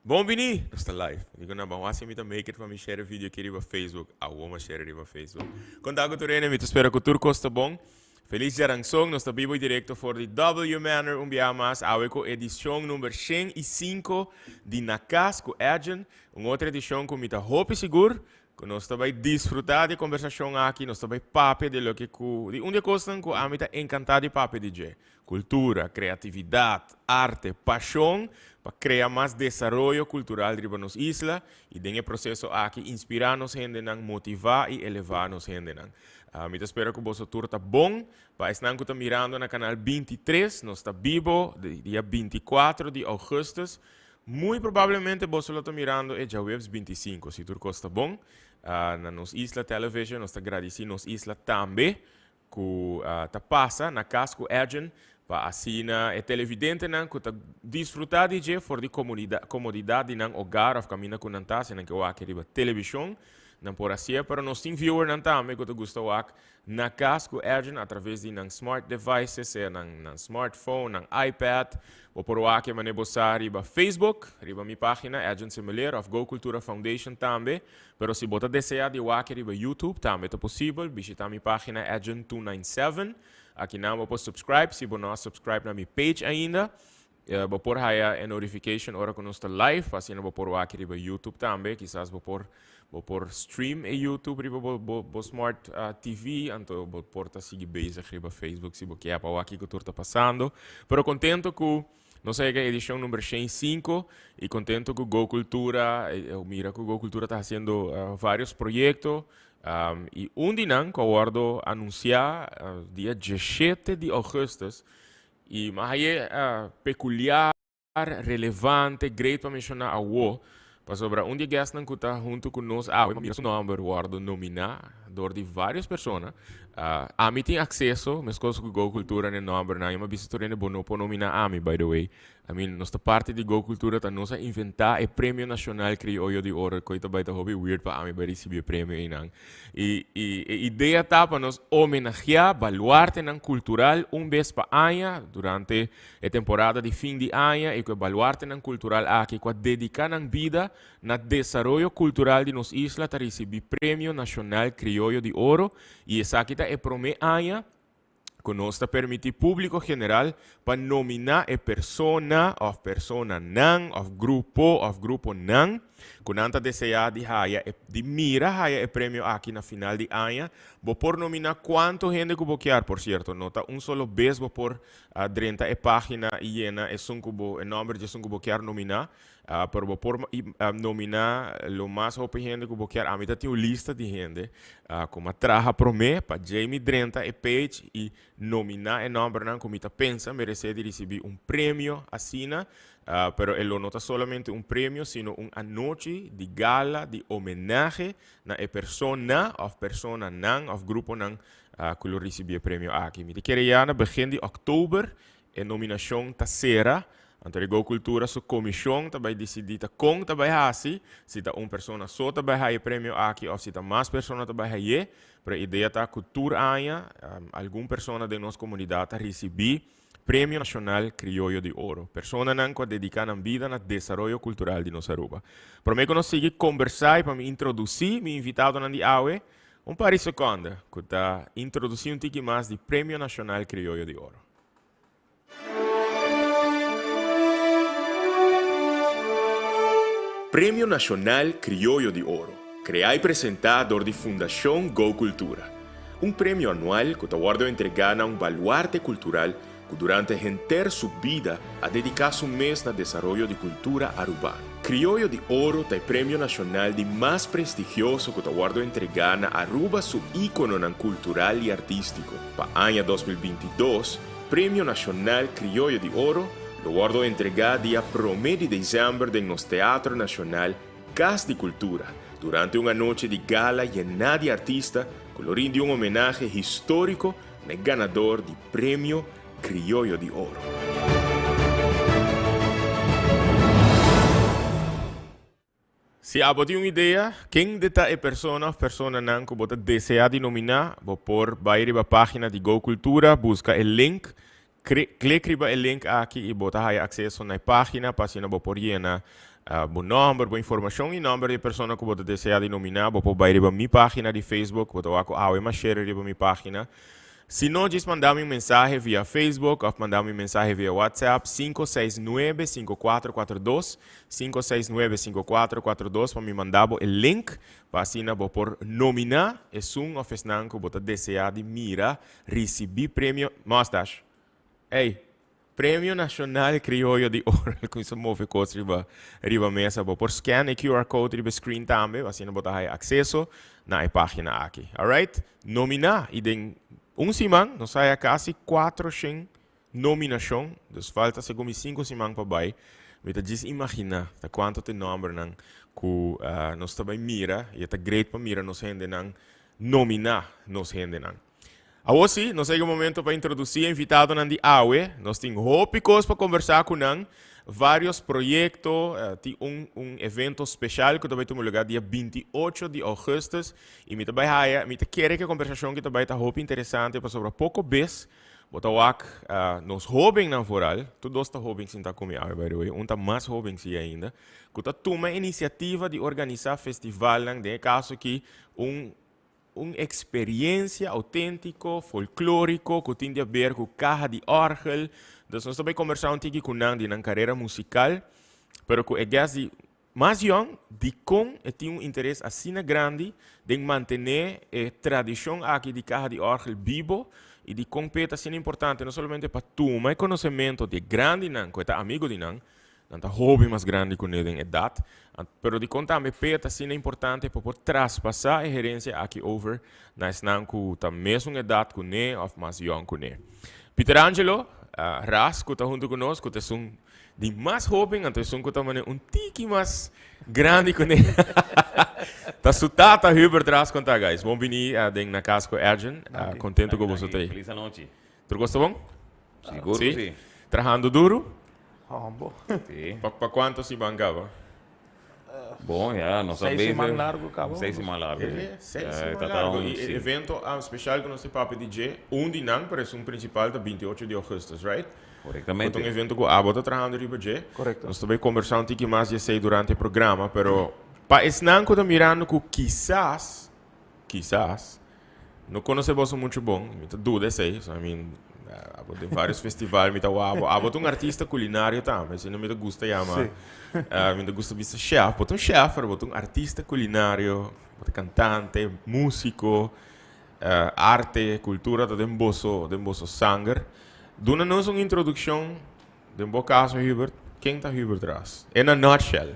Bon bini! Nos ta live. Mi ku na ban wak si mi ta make it pa mi share e video aki riba Facebook. Awo mi a share riba Facebook. Konta ku tur hende, mi ta spera ku tur kos ta bon. Felis djaranson, nos ta bibo y direkto for di W Manor un biaha mas, awe ku edishon number 105 di Na Kas ku Edjean. Un otro edishon ku mi ta hopi sigur ku nos ta bai disfruta di e kombersashon aki, nos ta bai papia di loke ku, di un di e kosnan ku ami ta enkanta di papia di dje. Kultura, kreatividat, arte, pashon pa krea mas desaroyo kultural riba nos isla i den e proseso aki inspirá nos hendenan, motivá i elevá nos hendenan. Mi ta spera ku boso tur ta bon. Pa esnan ku ta mirando na kanal 23, nos ta bibo di dia 24 di ougùstùs. Muy probablemente boso lo ta mirando e djaweps 25, si tur kos ta bon. Na nos isla television, nos ta gradisí nos isla tambe ku ta pasa na kas ku Edjean pa asina e televidentenan ku ta disfrutá di dje for di komodidat di nan ogar òf kaminda ku nan ta, si nan ke wak riba televishon, nan por hasié. Pero nos tin viewernan tambe ku ta gusta wak na kas ku Edjean atraves di nan smart devices, sea nan nan smartphone, nan iPad. Bo por wak e manera bo sa riba Facebook, riba mi página Edjean Semeleer òf Go Cultura Foundation tambe. Pero si bo ta desea di wak riba YouTube tambe ta posibel, bishita mi pagina Edjean 297. Akinan bo por subscribe si bo no a subscribe na mi page ainda. Bo por haya e notification ora ku nos ta live, pa asina bo por wak riba YouTube tambe. Kisas bo por bo por stream e YouTube riba bo bo bo smart TV, anto bo por ta sigui bezig riba Facebook si bo kier pa wak kiko tur ta pasando. Pero kontento ku Nos a yega edicion number 105 y contento cu Go Cultura, mira cu Go Cultura ta haciendo varios proyecto y un di nan cu a wordo anuncia dia 17 di augustus y mas aye peculiar, relevante, great pa menciona awo, pasobra un di e guestnan cu ta hunto cu nos awe, mira su nomber wordo nomina door di varios persona. Ami tin acceso, mescos cu Go Cultura n'e nombernan. Yo m'a bisa tur hende bo no por nomina ami, by the way. I mean, nos ta parti di Go Cultura, ta nos a inventa e Premio Nacional Crioyo di Oro, koe ta bai ta hopi weird pa ami bai ricibi e premio einan. Y, y e idea ta pa nos homenagea baluartenan cultural un bes pa aña durante e temporada di fin di aña y cu e baluartenan cultural aki cu a dedica nan bida na desaroyo cultural di nos isla ta ricibi Premio Nacional Crioyo di Oro y esaki ta e prome aña cu nos ta permiti publico general pa nomina e persona of personanan of grupo of gruponan cu nan ta desea di haya e di mira haya e premio aki na final di aña. Bo por nomina cuanto hende cu bo kier, por cierto no ta un solo bes bo por drenta e pagina y yena esun cu bo e nomber di esun cu bo kier nomina. Pero bo por nominá lo mas hopi hende ku bo kier. Ami ta tin un lista di hende ku mi a traha promé pa djei mi drenta e page i nominá e nòmbernan ku mi ta pensa meresé di risibí un premio asina. Pero e lo no ta solamente un premio sino un anochi di gala di homenahe na e persona òf personanan òf gruponan ku lo risibí e premio aki. Mi ta kere ya na begin di òktober E nominashon ta sera, anto e Go Cultura su komishon ta bai disidí ta kon ta bai hasi, si ta un persona so ta bai haya e premio aki òf si ta mas persona ta bai hay'é, pero e idea ta ku tur aña algun persona den nos komunidat ta risibí Premio Nashonal Krioyo di Oro, personanan ku a dediká nan bida na desaroyo kultural di nos Aruba. Promé ku nos sigui kombersá i pa mi introdusí mi invitadonan di awe, Un par di sekonda ku ta introdusí un tiki mas di Premio Nashonal Krioyo di Oro. Premio Nashonal Krioyo di Oro, kreá i presentá dor di Fundashon Go Kultura. Un premio anual ku ta wòrdu entregá na un baluarte kultural ku durante henter su bida a dediká su mes na desaroyo di kultura arubano. Krioyo di Oro ta e premio nashonal di mas prestigioso ku ta wòrdu entregá na Aruba su íkononan kultural i artístiko. Pa aña 2022, Premio Nashonal Krioyo di Oro lo wòrdu entregá dia promé di desèmber den nos Teatro Nashonal Kas di Kultura, durante un anochi di gala yená di artista ku lo rindi un homenahe históriko na e ganador di Premio Krioyo di Oro. Si abo tin un idea ken de ta e persona of personanan ku bo ta deseá di nominá, bo por bai riba página di Go Kultura, buska e link, klik riba e link aki i bo ta haya akseso na e página pa asina bo por yena. Bo nòmber, bo informashon i nòmber di e persona ku bo ta deseá di nominá. Bo por bai riba mi página di Facebook, bo ta wak ku awe m'a share riba mi página. Si no, djis manda mi un mensahe via Facebook òf manda mi un mensahe via WhatsApp, 569 5442, 569 5442, pa mi manda bo e link pa asina bo por nominá esun òf esnan ku bo ta deseá di mira risibí premio Mustache. Ey! Premio Nacional Crioyo di Oro el cuminsa move cos riba riba mesa. Bo por scan e QR code riba e screen tambe, asina bo ta haya acceso na e pagina aki. Alright, nomina y den un siman nos haya casi 400 nominacion, dus falta segun mi 5 siman pa bay. Mi ta djis imagina ta cuanto ta e nombernan cu nos ta bay mira y e ta great pa mira nos hendenan nomina nos hendenan. Awor sí, nos a yega momento pa introdusí e invitadonan di awe. Nos tin hopi kos pa kombersá ku nan, vários proyekto, tin un un evento speshal ku ta bai tuma lugá dia 28 di ougùstùs i mi ta bai haya, mi ta kere ku e kombersashon ki ta bai ta hopi interesante pasobra poko bes bo ta wak nos hóbennan vooral, tur dos ta hóben sinta ku mi awe by the way, un ta mas hóben sí ainda, ku ta tuma e inisiativa di organisá festivalnan, den e kaso aki un Un experiencia autentico, folklorico, cu tin di haber cu caha di orgel. Dus nos ta bay conversa un tiki cu nan di nan carera musical, pero cu e guest di mas yong, dicon e tin un interes asina grandi den mantene e tradicion aki di caha di orgel bibo y dicon p'e ta asina importante no solamente pa tuma e conocemento di e grandinan cu e ta amigo di nan, Nan ta hopi mas grandi ku ne den edat, pero dikon tambe p'e ta asina importante pa por traspasá e herensia aki over na esnan ku ta mesun edat ku ne òf mas yòn ku ne. Peter Angelo Ras ku ta huntu ku nos, ku ta esun di mas hóben, anto esun ku ta manera un tiki mas grandi ku ne. Ta su tata Hubert Ras konta guys. Bon bini den Na Cas ku Edjean. Kontentu ku boso ta ei. Felis anochi. Tur kos ta bon? Sigur ku si. Trahando duru? Hombo. Sí. Pa, pa cuanto siman caba? Bon, ya, nos a Seis bezig. siman largo caba. Seis siman largo, sí. Eh, seis Eh, siman ta ta largo. un, Y sí. evento special cu nos tin papia di dje, un di nan, pero esun principal ta 28 di augustus, right? Correctamente. Cu ta un evento cu abo ta trahando riba dje. Correcto. Nos ta bay conversa un tiki mas di esey durante e programa, pero pa esnan cu ta mirando cu kisas, Kisas. No conoce boso mucho bon. Mi ta duda esey. So, I mean, abo den varios festival mi ta wak abo. Abo ta un artista culinario tambe. Si no mi ta gusta yama. Sí. Mi ta gusta bisa chef. Bo ta un chef, pero bo ta un artista culinario. Bo ta cantante, musico. Arte, cultura ta den boso, den boso sanger. Duna nos un introduccion. Den bo caso, Hubert, ken ta Hubert Ras? In a nutshell.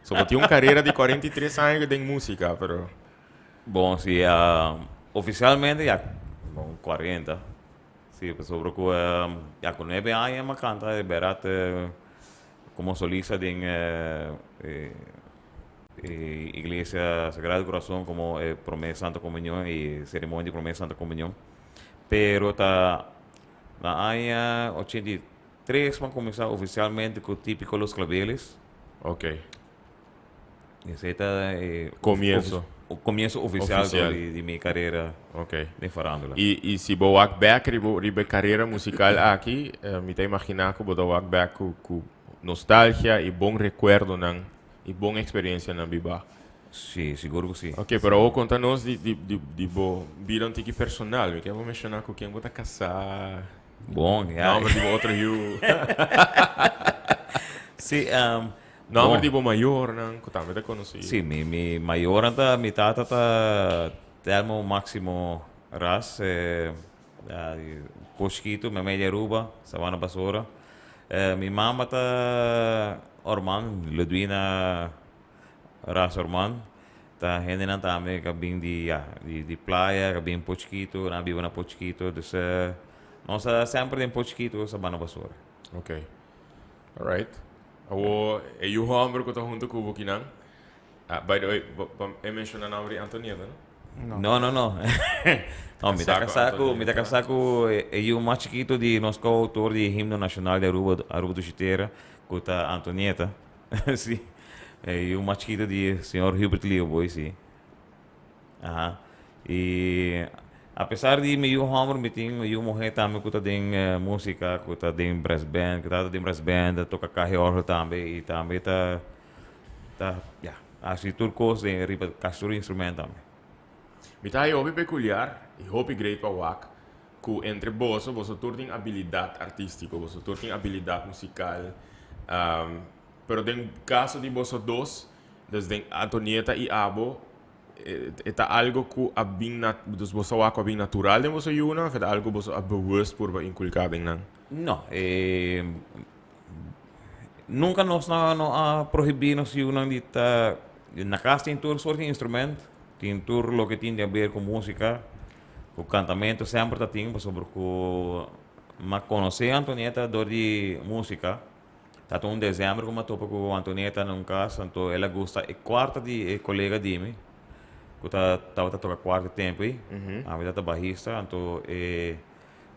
So bo tin un carera di 43 aña den musica, pero... Bon, si, oficialmente ya, bon, 40. Si, pasobra cu ya cu nuebe aña mi a canta de berdad como solista den e Iglesia Sagrado Corazon como e Prome Santa Comunion y ceremonia di Prome Santa Comunion. Pero ta na aña 83 mi a cuminsa oficialmente cu Tipico Los Claveles. Ok. Esey ta e Comienzo. comienzo oficial Oficial. di mi carera Ok. den farándula. Y si bo wak bek riba e carera musical aki, mi ta imagina cu bo ta wak bek cu nostalgia y bon recuerdonan y bon experiencianan biba. Sí, sigur cu sí. Ok, pero awor conta nos di bo bida un tiki personal. Mi kier bo menciona cu ken bo ta casa. Bon, ya. Nomber di bo otro yu. Sí, Nomber bon. di bo mayornan, cu tambe ta conoci. Sí, mi mayornan ta, mi tata ta Telmo Maximo Ras, di Pochquito, memey di Aruba, Sabana Basora. Mi mama ta Orman, Ludwina Ras Orman. Ta hendenan tambe cu a bin di, ya, di playa, cu a bin Pochquito, nan a biba na Pochquito. Dus nos ta semper den Pochquito, Sabana Basora. Ok. Alright. Awo e yu homber cu ta hunto cu bo kinan? Ah, by the way, bo, bo e menciona nomber di Antonieta, no? No. No, no, no. No, mi ta Casá casá cu cu, mi ta Antonieta. casá cu e yu mas chikito di nos coautor di Himno Nacional di Aruba, Aruba Dushi Tera, cu ta Antonieta. Sí. E yu mas chikito di señor Hubert Leoboy, sí. Aha. Y a pesar di mi yu homber mi tin yu muher tambe cu ta den musica, cu ta den brass band, cu tabata den brass band, ta toca caja y orgel tambe y tambe ta. ta ya hasi tur kos den riba kasi tur instrument tambe. Mi ta haña hopi peculiar y hopi great pa wak cu entre boso, boso tur tin habilidad artistico, boso tur tin habilidad musical, pero den caso di boso dos, dus den Antonieta y abo, e ta algo cu a bin na, dus boso a wak cu a bin natural den boso yunan of e ta algo cu boso a bewust purba inculca den nan? No, nunca nos no a prohibi nos yunan di ta, na cas tin tur soort di instrument, tin tur loke tin di haber cu musica, cu cantamento semper ta tin pasobra cu m'a conoce Antonieta door di musica. Ta ta un december cu m'a topa cu Antonieta na un cas, anto el a gusta e cuarta di e colega di mi cu ta tabata toca cuarta e tempo ey, ami tabata bajista, anto e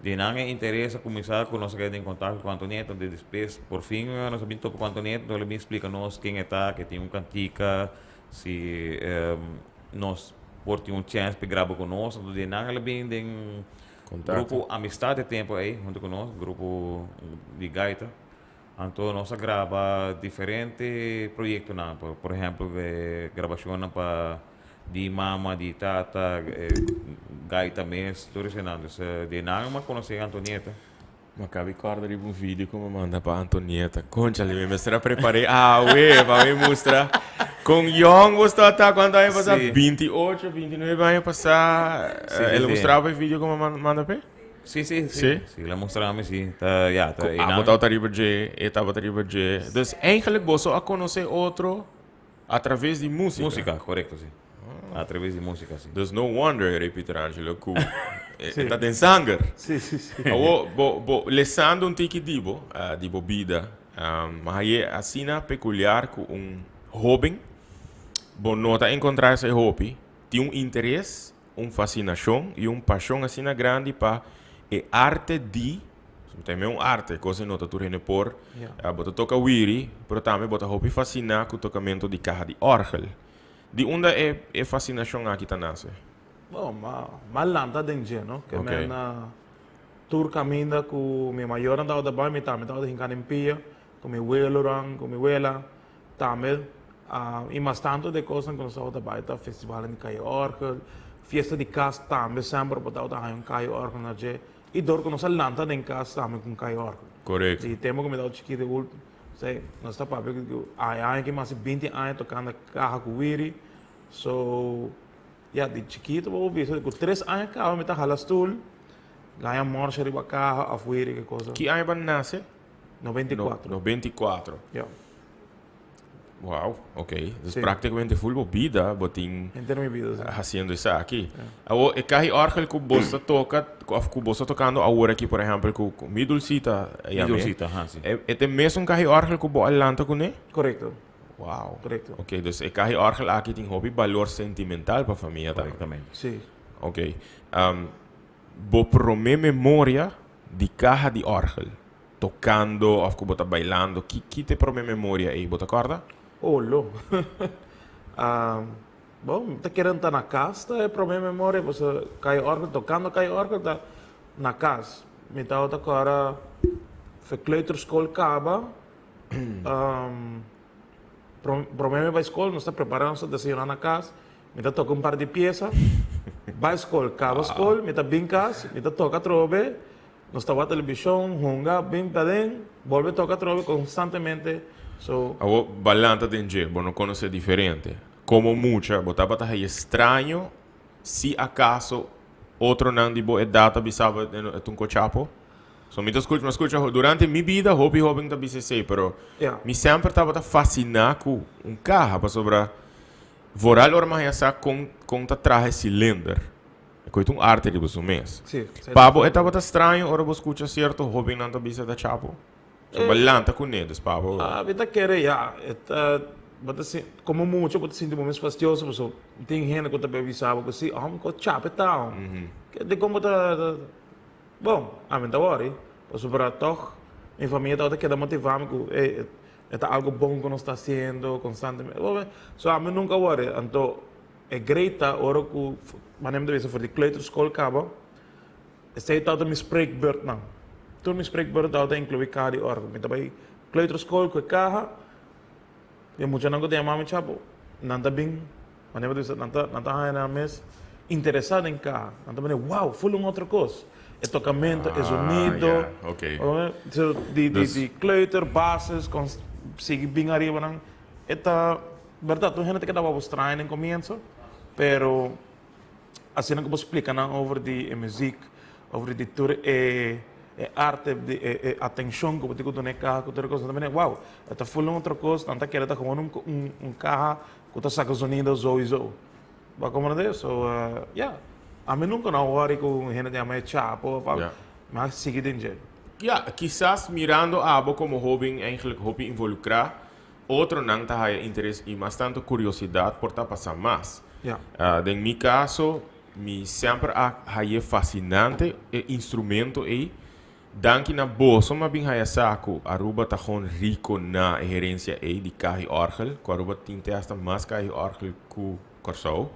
di nan e interes a cuminsa cu nos a keda den contacto cu Antonieta, anto despues por fin nos a bin topa cu Antonieta, anto el a bin splica nos ken e ta, cu e tin un cantica, si nos por tin un chance pa e graba cu nos, anto di nan el a bin den grupo Amistad e tempo ey hunto cu nos, grupo di gaita, anto nos a graba diferente proyectonan, por ehempel e grabacionnan pa di mama, di tata, gaita mes, tur esenan, dus di nan mi a conoce Antonieta. Mi a caba di corda riba un video cu mi a manda pa Antonieta. Conchale, mi mester a prepare awe pa mi mustra con yong bo sta ta cuanto aña pasa? Sí. 28, 29 aña pasa. Sí, El a sí. mustra bo e video cu mi a manda p'e? Sí, sí, Sí? sí. Sí, el a mustra mi, sí. Ta, ya, ta, Cu y abo nan- tabata riba dje, e tabata riba dje. Dus eigenlijk boso a conoce otro a traves di musica. Musica, correcto, sí. A traves di musica, sí. Dus no wonder, Rey Peter Angelo, cu e ta den sanger. Sí, sí, sí. Awo, bo, bo, lesando un tiki di bo, di bo bida, ma haye asina peculiar cu un hoben, bo no ta encontra esey hopi, tin un interes, un fascinacion y un pasion asina grandi pa e arte di, ta un arte, cosa no ta tur hende por, bo ta toca wiri, pero tambe bo ta hopi fascina cu tocamento di caha di orgel. Di unda e e fascinacion aki ta nace? Bon, ma ma lanta den dje, no? Ke Oké. men na tur caminda cu mi mayornan tabata bai, mi tambe tabata hinca den pia, cu mi welonan, cu mi wela tambe. Y mas tanto de cosnan cu nos tabata bai ta festivalnan di calle orgel, fiesta di cas tambe semper bo tabata haña un calle orgel na dje. Y dor cu nos a lanta den cas tambe cu un calle orgel. Correcto. Di tempo cu mi tabata chikito Sí, nos ta papia ku aña aña ki mas di binti aña tokando kaha ku wiri. So, ya, di chikitu bo por bisa ku tres aña kaba mi ta hala stul, gaña morsha riba kaha òf wiri ki kosa. Ki aña bo a nase? 94. 94. Ya. Wow, ok. Dus Sí. prácticamente full bo bida bo tin Henter mi bida, sí. haciendo esaki. Awor, e cahi orgel cu bo ta toca, of cu bo ta tocando awor aki, por ehempel, cu, cu mi Dulcita Mi yam'e. Dulcita, ha, sí. E, e ta e mesun cahi orgel cu bo a lanta cune? Correcto. Wow. Correcto. Ok, dus e cahi orgel aki tin hopi balor sentimental pa famia tambe. Correctamente. Sí. Ok. Bo prome memoria di caha di orgel? Tocando of cu bo ta bailando, ki ki ta e prome memoria ey, bo ta corda? Oh lo. Bon, mi ta kere ta na cas ta e prome memoria, pasobra cay orgel, tocando cay orgel ta na cas. Mi tabata corda fe kleuterschool caba, prome mi bay school nos ta prepara nos ta desayuna na cas, mi ta toca un par di pieza, bay school, caba school, mi ta bin cas, mi ta toca atrobe. Nos ta wak televishon, hunga, bin paden, bolbe toka atrobe konstantemente, so. Awor balanta den dje, bo no konosé diferente. Komo mucha, bo tabata haña straño si akaso otronan di bo edat ta bisa bo e ta un kochapo? So mi ta skucha, mi a skucha durante mi bida hopi hoben ta bisa esei, pero mi semper tabata fasiná ku un kaha pasobra vooral ora mi a haña sa kon kon ta traha e silinder. E koe ta un arte riba su mes. Sí, Pa bo e tabata straño ora bo skucha sierto hobennan ta bisa ta chapo? So bo lanta kuné, dus pa bo. Ah, mi ta kere ya. E ta, bo ta sin, komo mucha bo ta sinti bo mes fastioso pasobra tin hende ku ta bay bisa bo ku si, oh, mi ko chapo e ta, oh. Dikon bo ta, bon, ami no ta wòri, pasobra tòg mi famia tabata keda motivá mi ku, ey, e ta algo bon ku nos ta hasiendo konstantemente. So ami nunka wòri. Anto E great ta ora ku manera mi ta bisa for di kleuterschool kaba, esei tabata mi spreekbeurtnan. Tur mi spreekbeurt tabata inkluí kaha di òrgel. Mi ta bai kleuterschool ku e kaha, E muchanan ku ta yama mi Chapo, nan ta bin, manera bo ta bisa, nan ta nan ta haña nan mes interesá den kaha. Nan ta bini, wow, ful un otro kos. E tokamento, e Ah, zonido, ya, ok. so di di Dus di kleuter, basis, kon sigui bin ariba nan. E ta bèrdat, tur hende ta keda wou straño den komienso, pero asina ku bo splika nan over di e muzik, over di tur e e arte di e e atenshon ku bo tin ku duna e kaha ku tur e kos, nan ta bini, wow, e ta ful un otro kos, nan ta kere ta gewoon un un un kaha ku ta saka zonido souiso. Bo a komprende? So, ya, ami nunka no a wòri ku hende ta yama e chapo òf algu, mi a sigui den dje. Ya, kisas mirando abo komo hóben eigenlijk hopi involukrá, otronan ta haya interes i mas tantu kuriosidad por ta pasa mas. Den mi kaso, mi semper a haye fasinante e instrumento ei. Danki na boso mi a bin haya sa ku Aruba ta gewoon riko na e herensia ei di kahi òrgel, ku Aruba tin te hasta mas kahi òrgel ku Kòrsou.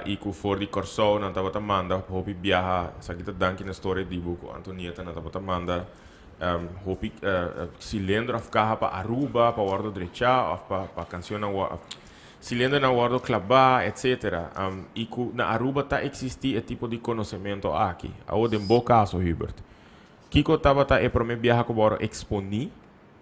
I ku for di Kòrsou nan tabata manda hopi biaha, esaki ta danki na storia di bo ku Antonieta, nan tabata manda hopi cilindro of caha pa Aruba pa wordo drecha of pa pa cancionnan of cilindernan wordo claba etcetera y cu na Aruba ta existi e tipo di conocemento aki. Awor den bo caso Hubert, kico tabata e prome biaha cu bo a wordo exponi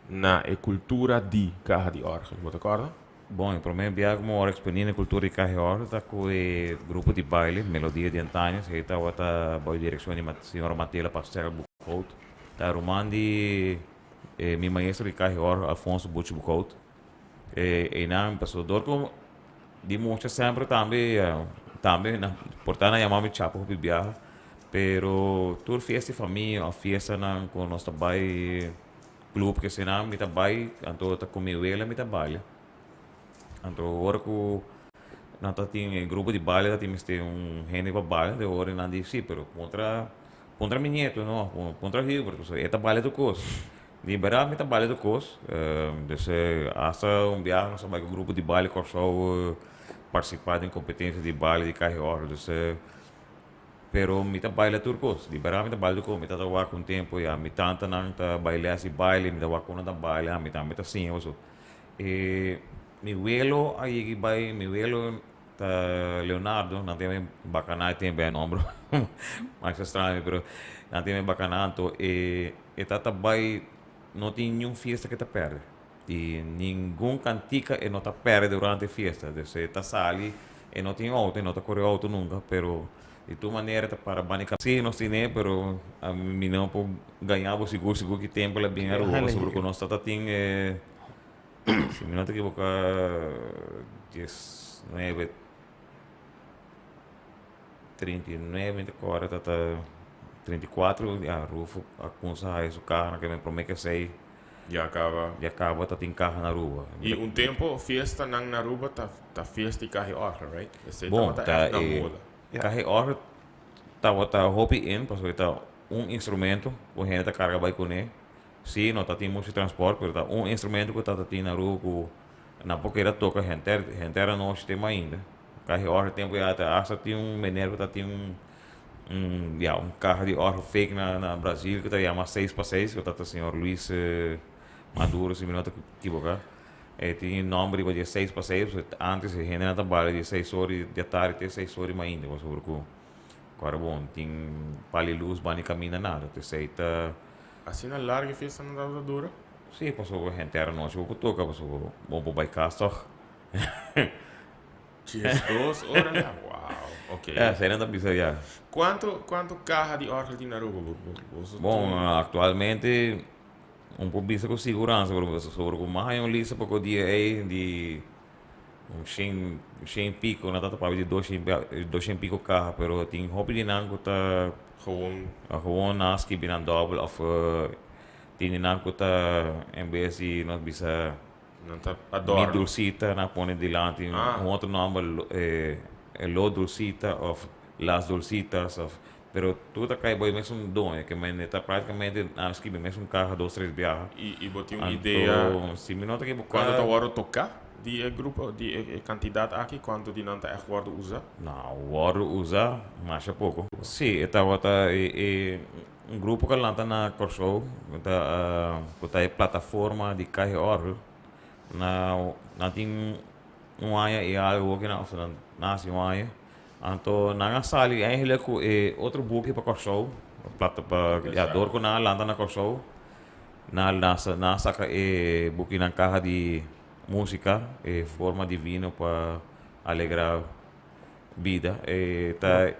na e cultura di caha di orgel? Bo ta corda? Bon, e prome biaha cu mi a wordo exponi na e cultura di caha di orgel ta cu e grupo di baile Melodia di Antaño, esey tabata bao direccion di señora Matela Pastel Boekhout. Ta ruman di e mi maestro di kahi oro Alfonso Buchi Bukout. E einan paso dor ku di mucha semper tambe tambe nan por ta nan yama mi Chapo hopi biaha pero tur fiesta di famia of fiestanan ku nos ta bai club kesenan mi ta bai anto ta ku mi wela mi ta baila. Anto ora ku nan ta tin e grupo di baile ta tin mester un hende pa baila te ora nan di si pero kontra Puntra mi nieto no, puntra Hubert, pasobra e ta bale tur kos. Di berdad mi ta bale tur kos. Dus hasta un biaha nos a bai ku grupo di bale Kòrsou partisipá den kompetensia di bale di kahe oro. Dus pero mi ta baila tur kos, di berdad mi ta baila tur kos. Mi ta wak un tempu ya mi tantanan ta bai lès di baile, mi ta wak kon nan ta baila, mi tambe ta siña pasobra e mi welo a yega bai, mi welo Ta Leonardo, nan tin e bakaná e tempu e nomber masha straño pero nan tin e bakaná anto e e ta ta bai no tin niun fiesta ke ta perde i ningun kantika e no ta perde durante e fiesta dus e ta sali e no tin outo e no ta kore outo nunka pero di tur manera e ta para banda e si nos tine pero mi no por gaña bo sigur sigur ki tempu el a bin Aruba pasobra ku nos ta ta tin e Si mi no ta ekiboká 19 39 mi ta kòrda ta ta 34 ya Rufo a kumsa haya su kaha na kende promé ke esei Ya kaba. Ya kaba ta tin kaha na Aruba. I un tempo fiestanan na Aruba ta ta fiesta di kaha i òrgel, right? Esei Bon, tabata ta ègt na e moda. kaha i òrgel tabata hopi in pasobra e ta un instrumento ku hende ta karga bai kuné. Sí, no ta tin mucho transport, pero ta un instrumento cu ta ta tin na Aruba cu nan por keda toca henter, henter anochi te mainta. Casi ora tempo ya ta hasta tin un meneer cu ta tin un, un, ya, un caha di orgel fake na, na Brasil cu ta yama seis pa seis, cu ta ta señor Luis Maduro, si mi no ta equivoca. E tin e nomber riba dje seis pa seis, pasobra antes e hendenan ta baila di seis ora di atardi te seis ora di mainta, pasobra cu ora bon tin pali luz bani caminda nada, te esey ta. Asina largo e fiesta nan tabata dura? Sí, pasobra henter anochi bo por toca, pasobra bo por bai cas toch. 12 ora ya? Wow, ok. Ja, esei nan ta bisa ya. Cuanto, cuanto caha di orgel tin na Aruba? Bo, bo, boso Bon, actualmente un por bisa cu siguransa, pero pasobra cu mas hay un lista poco dia ey di un shen, shen pico, nan ta papia di dos shen, dos shen pico caha, pero tin hopi di nan cu ta Gewoon. Gewoon nan a skibi nan dobel of tin di nan cu ta en bes di nos bisa Nan ta adorno. Mi Dulcita nan a pone dilanti un otro nomber Lo Dulcita of Las Dulcitas of pero tur ta cay bo e mesun doño ke men ta practicamente nan a skibi mesun caha dos tres biaha. Y bo tin un idea Anto si mi no ta ekiboca. Cuanto ta wordo toca di e grupo di e cantidad aki cuanto di nan ta echt wordo usa? No, wordo usa masha poco. Si, e tabata e e un grupo cu a lanta na Corsou cu ta cu ta e plataforma di Cahe Orgel. Na nan tin un aña y algo cu nan, of nan naci un aña. Anto nan a sali eigenlijk cu e otro buki pa Kòrsou, plata pa ya dor cu nan a lanta na Kòrsou, nan a nan a saca e bukinan caha di musica, e forma divino pa alegra bida. E ta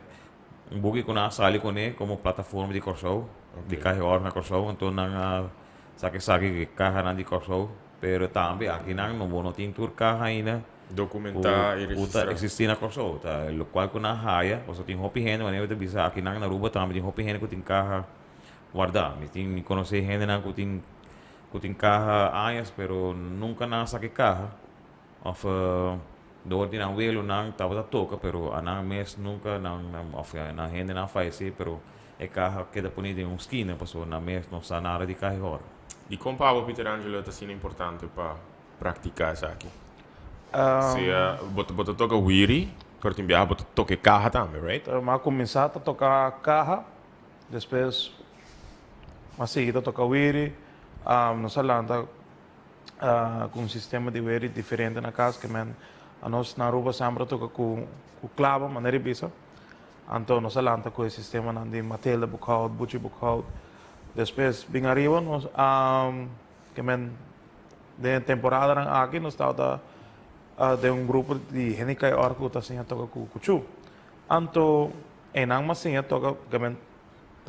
un buki cu nan a sali cune como plataforma di Kòrsou, di caha oro na Kòrsou, anto nan a Sa ke saki ku e kahanan di Kòrsou, pero tambe akinan no bo no tin tur kaha ainda Dokumentá i ku ta registrá. eksistí na Kòrsou. Ta lokual ku nan haya, pasobra tin hopi hende, manera mi ta bisa akinan na Aruba tambe tin hopi hende ku tin kaha wardá. Mi tin mi konosé hendenan ku tin ku tin kaha añas pero nunka nan a saka e kaha òf dor di nan welonan tabata toka pero anan mes nunka nan nan òf nan hendenan a fayesé pero E kaha keda poni den un skina pasobra nan mes no sa nada di kaha hor. Dikon pa abo Peter Angelo ta asina importante pa praktiká esaki? Sea bo ta bo ta toka wiri, pero tin biaha bo ta toka e kaha tambe, right? Mi a kuminsá ta toka kaha, despues mi a sigui ta toka wiri. Nos a lanta ku un sistema di wiri diferente na kas, ke men anos na Aruba semper a toka ku klaba, manera di bisa. Anto nos a lanta ku e sistemanan di Mathilda Boekhout, Buchi Boekhout. Despues bin ariba nos a ke men den e temporadanan aki nos tabata den un grupo di hende kai ora ku ta siña toka ku kuchu. Anto einan mas siña toka ke men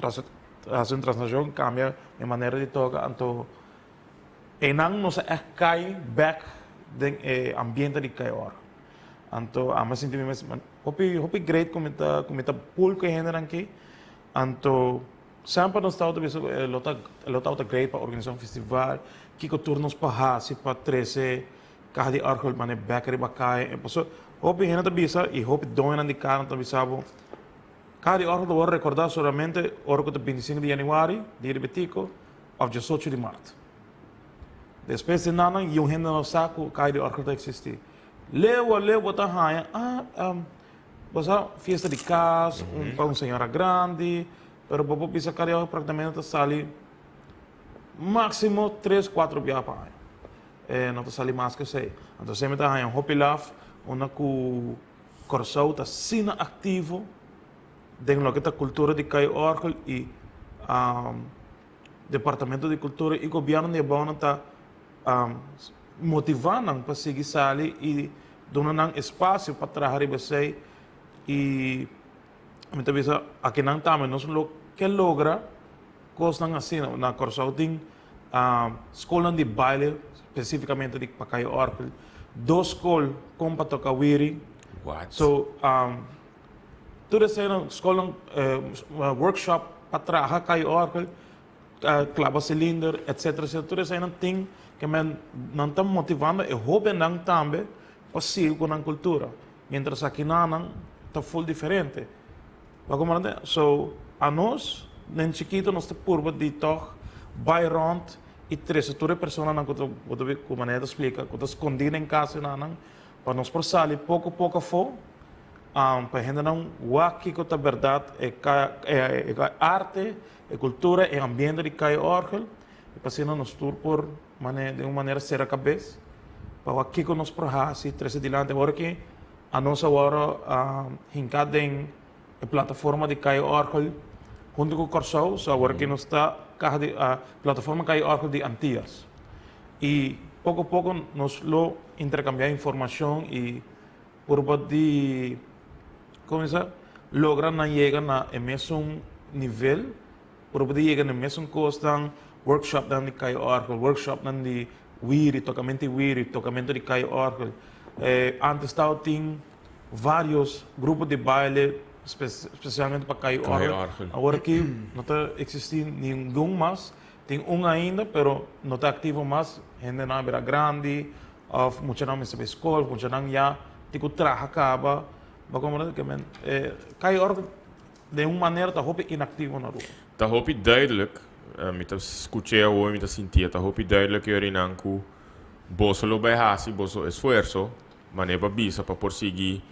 hasi un translashon kambia mi manera di toka anto einan nos a ègt kai bèk den e ambiente di kai ora. Anto ami a sinti mi mes hopi hopi great ku mi ta ku mi ta pool ku e hendenan aki. Anto semper nos tabata bisa ku e lo ta e lo tabata great pa organisa un festival, kiko tur nos por hasi pa trese kaha di orgel mane bek riba kaya. E pasobra hopi hende ta bisa i hopi doñonan di kaha ta bisa bo kaha di orgel ta wòrdu rekordá solamente ora ku ta 25 di yanüari, dia di Betico, òf 18 di mart. Despues di nan yu hende no sa ku kaha di orgel ta eksistí. Leu a leu bo ta haña, ah, bo sa fiesta di kas, un pa un señora grandi, pero bo por bisa kariawa praktikamente ta sali máksimo tres, kuatro biaha pa aña. E no ta sali mas ku esei. Anto esei mi ta haña hopi laf unda ku Kòrsou ta asina aktivo den loke ta kultura di kai òrgel i Departamento di Kultura i gobièrnu di e bounan ta motivá nan pa sigui sali i duna nan espasio pa traha riba esei i mi ta bisa akinan tambe nos lo ke logra kosnan asina. Na Kòrsou tin skolnan di baile spesifikamente di pa kai òrgel, dos skol kon pa toka wiri. What? So tur eseinan skolnan workshop pa traha kai òrgel. Klaba silinder, etcetera, etcetera. Tur eseinan tin ke men nan ta motivando e hóbennan tambe pa sigui ku nan kultura. Mientras akinanan ta ful diferente. Bo a komprende? So, anos den chikito nos ta purba di tòg bai rònt i trese tur e personanan ku ta bo ta ku manera ta splika ku ta skondí den kas enanan pa nos por sali poko poko afó pa hendenan wak kiko ta bèrdat e e arte E kultura, e ambiente di kai òrgel, i pa asina nos tur por mane den un manera sera kabes pa wak kiko nos por hasi, trese dilanti. Awor aki anos awor a hinká den e plataforma di kai òrgel huntu ku Kòrsou, so awor aki nos ta kaha di plataforma kai òrgel di Antias. I poko poko nos lo interkambiá informashon i purba di kuminsá logra nan yega na e mesun nivel, purba di yega na e mesun kosnan, workshopnan di kai òrgel, workshopnan di wiri, tokamentu di wiri, tokamentu di kai òrgel. Antes tabatin vários grupo di baile spesialmente pa kai òrgel. Awor aki no ta eksistí ningun mas. Tin un ainda pero no ta aktivo mas, hendenan a bira grandi Of muchanan mester bai skol, muchanan ya tin ku traha kaba. Bo komprende ke men e kai ora den un manera ta hopi inaktivo na Aruba. Ta hopi duidelijk, mi ta skuch'é awor i mi ta sintié, ta hopi duidelijk yorinan ku boso lo bai hasi boso esfuerso, manera pa bisa pa por sigui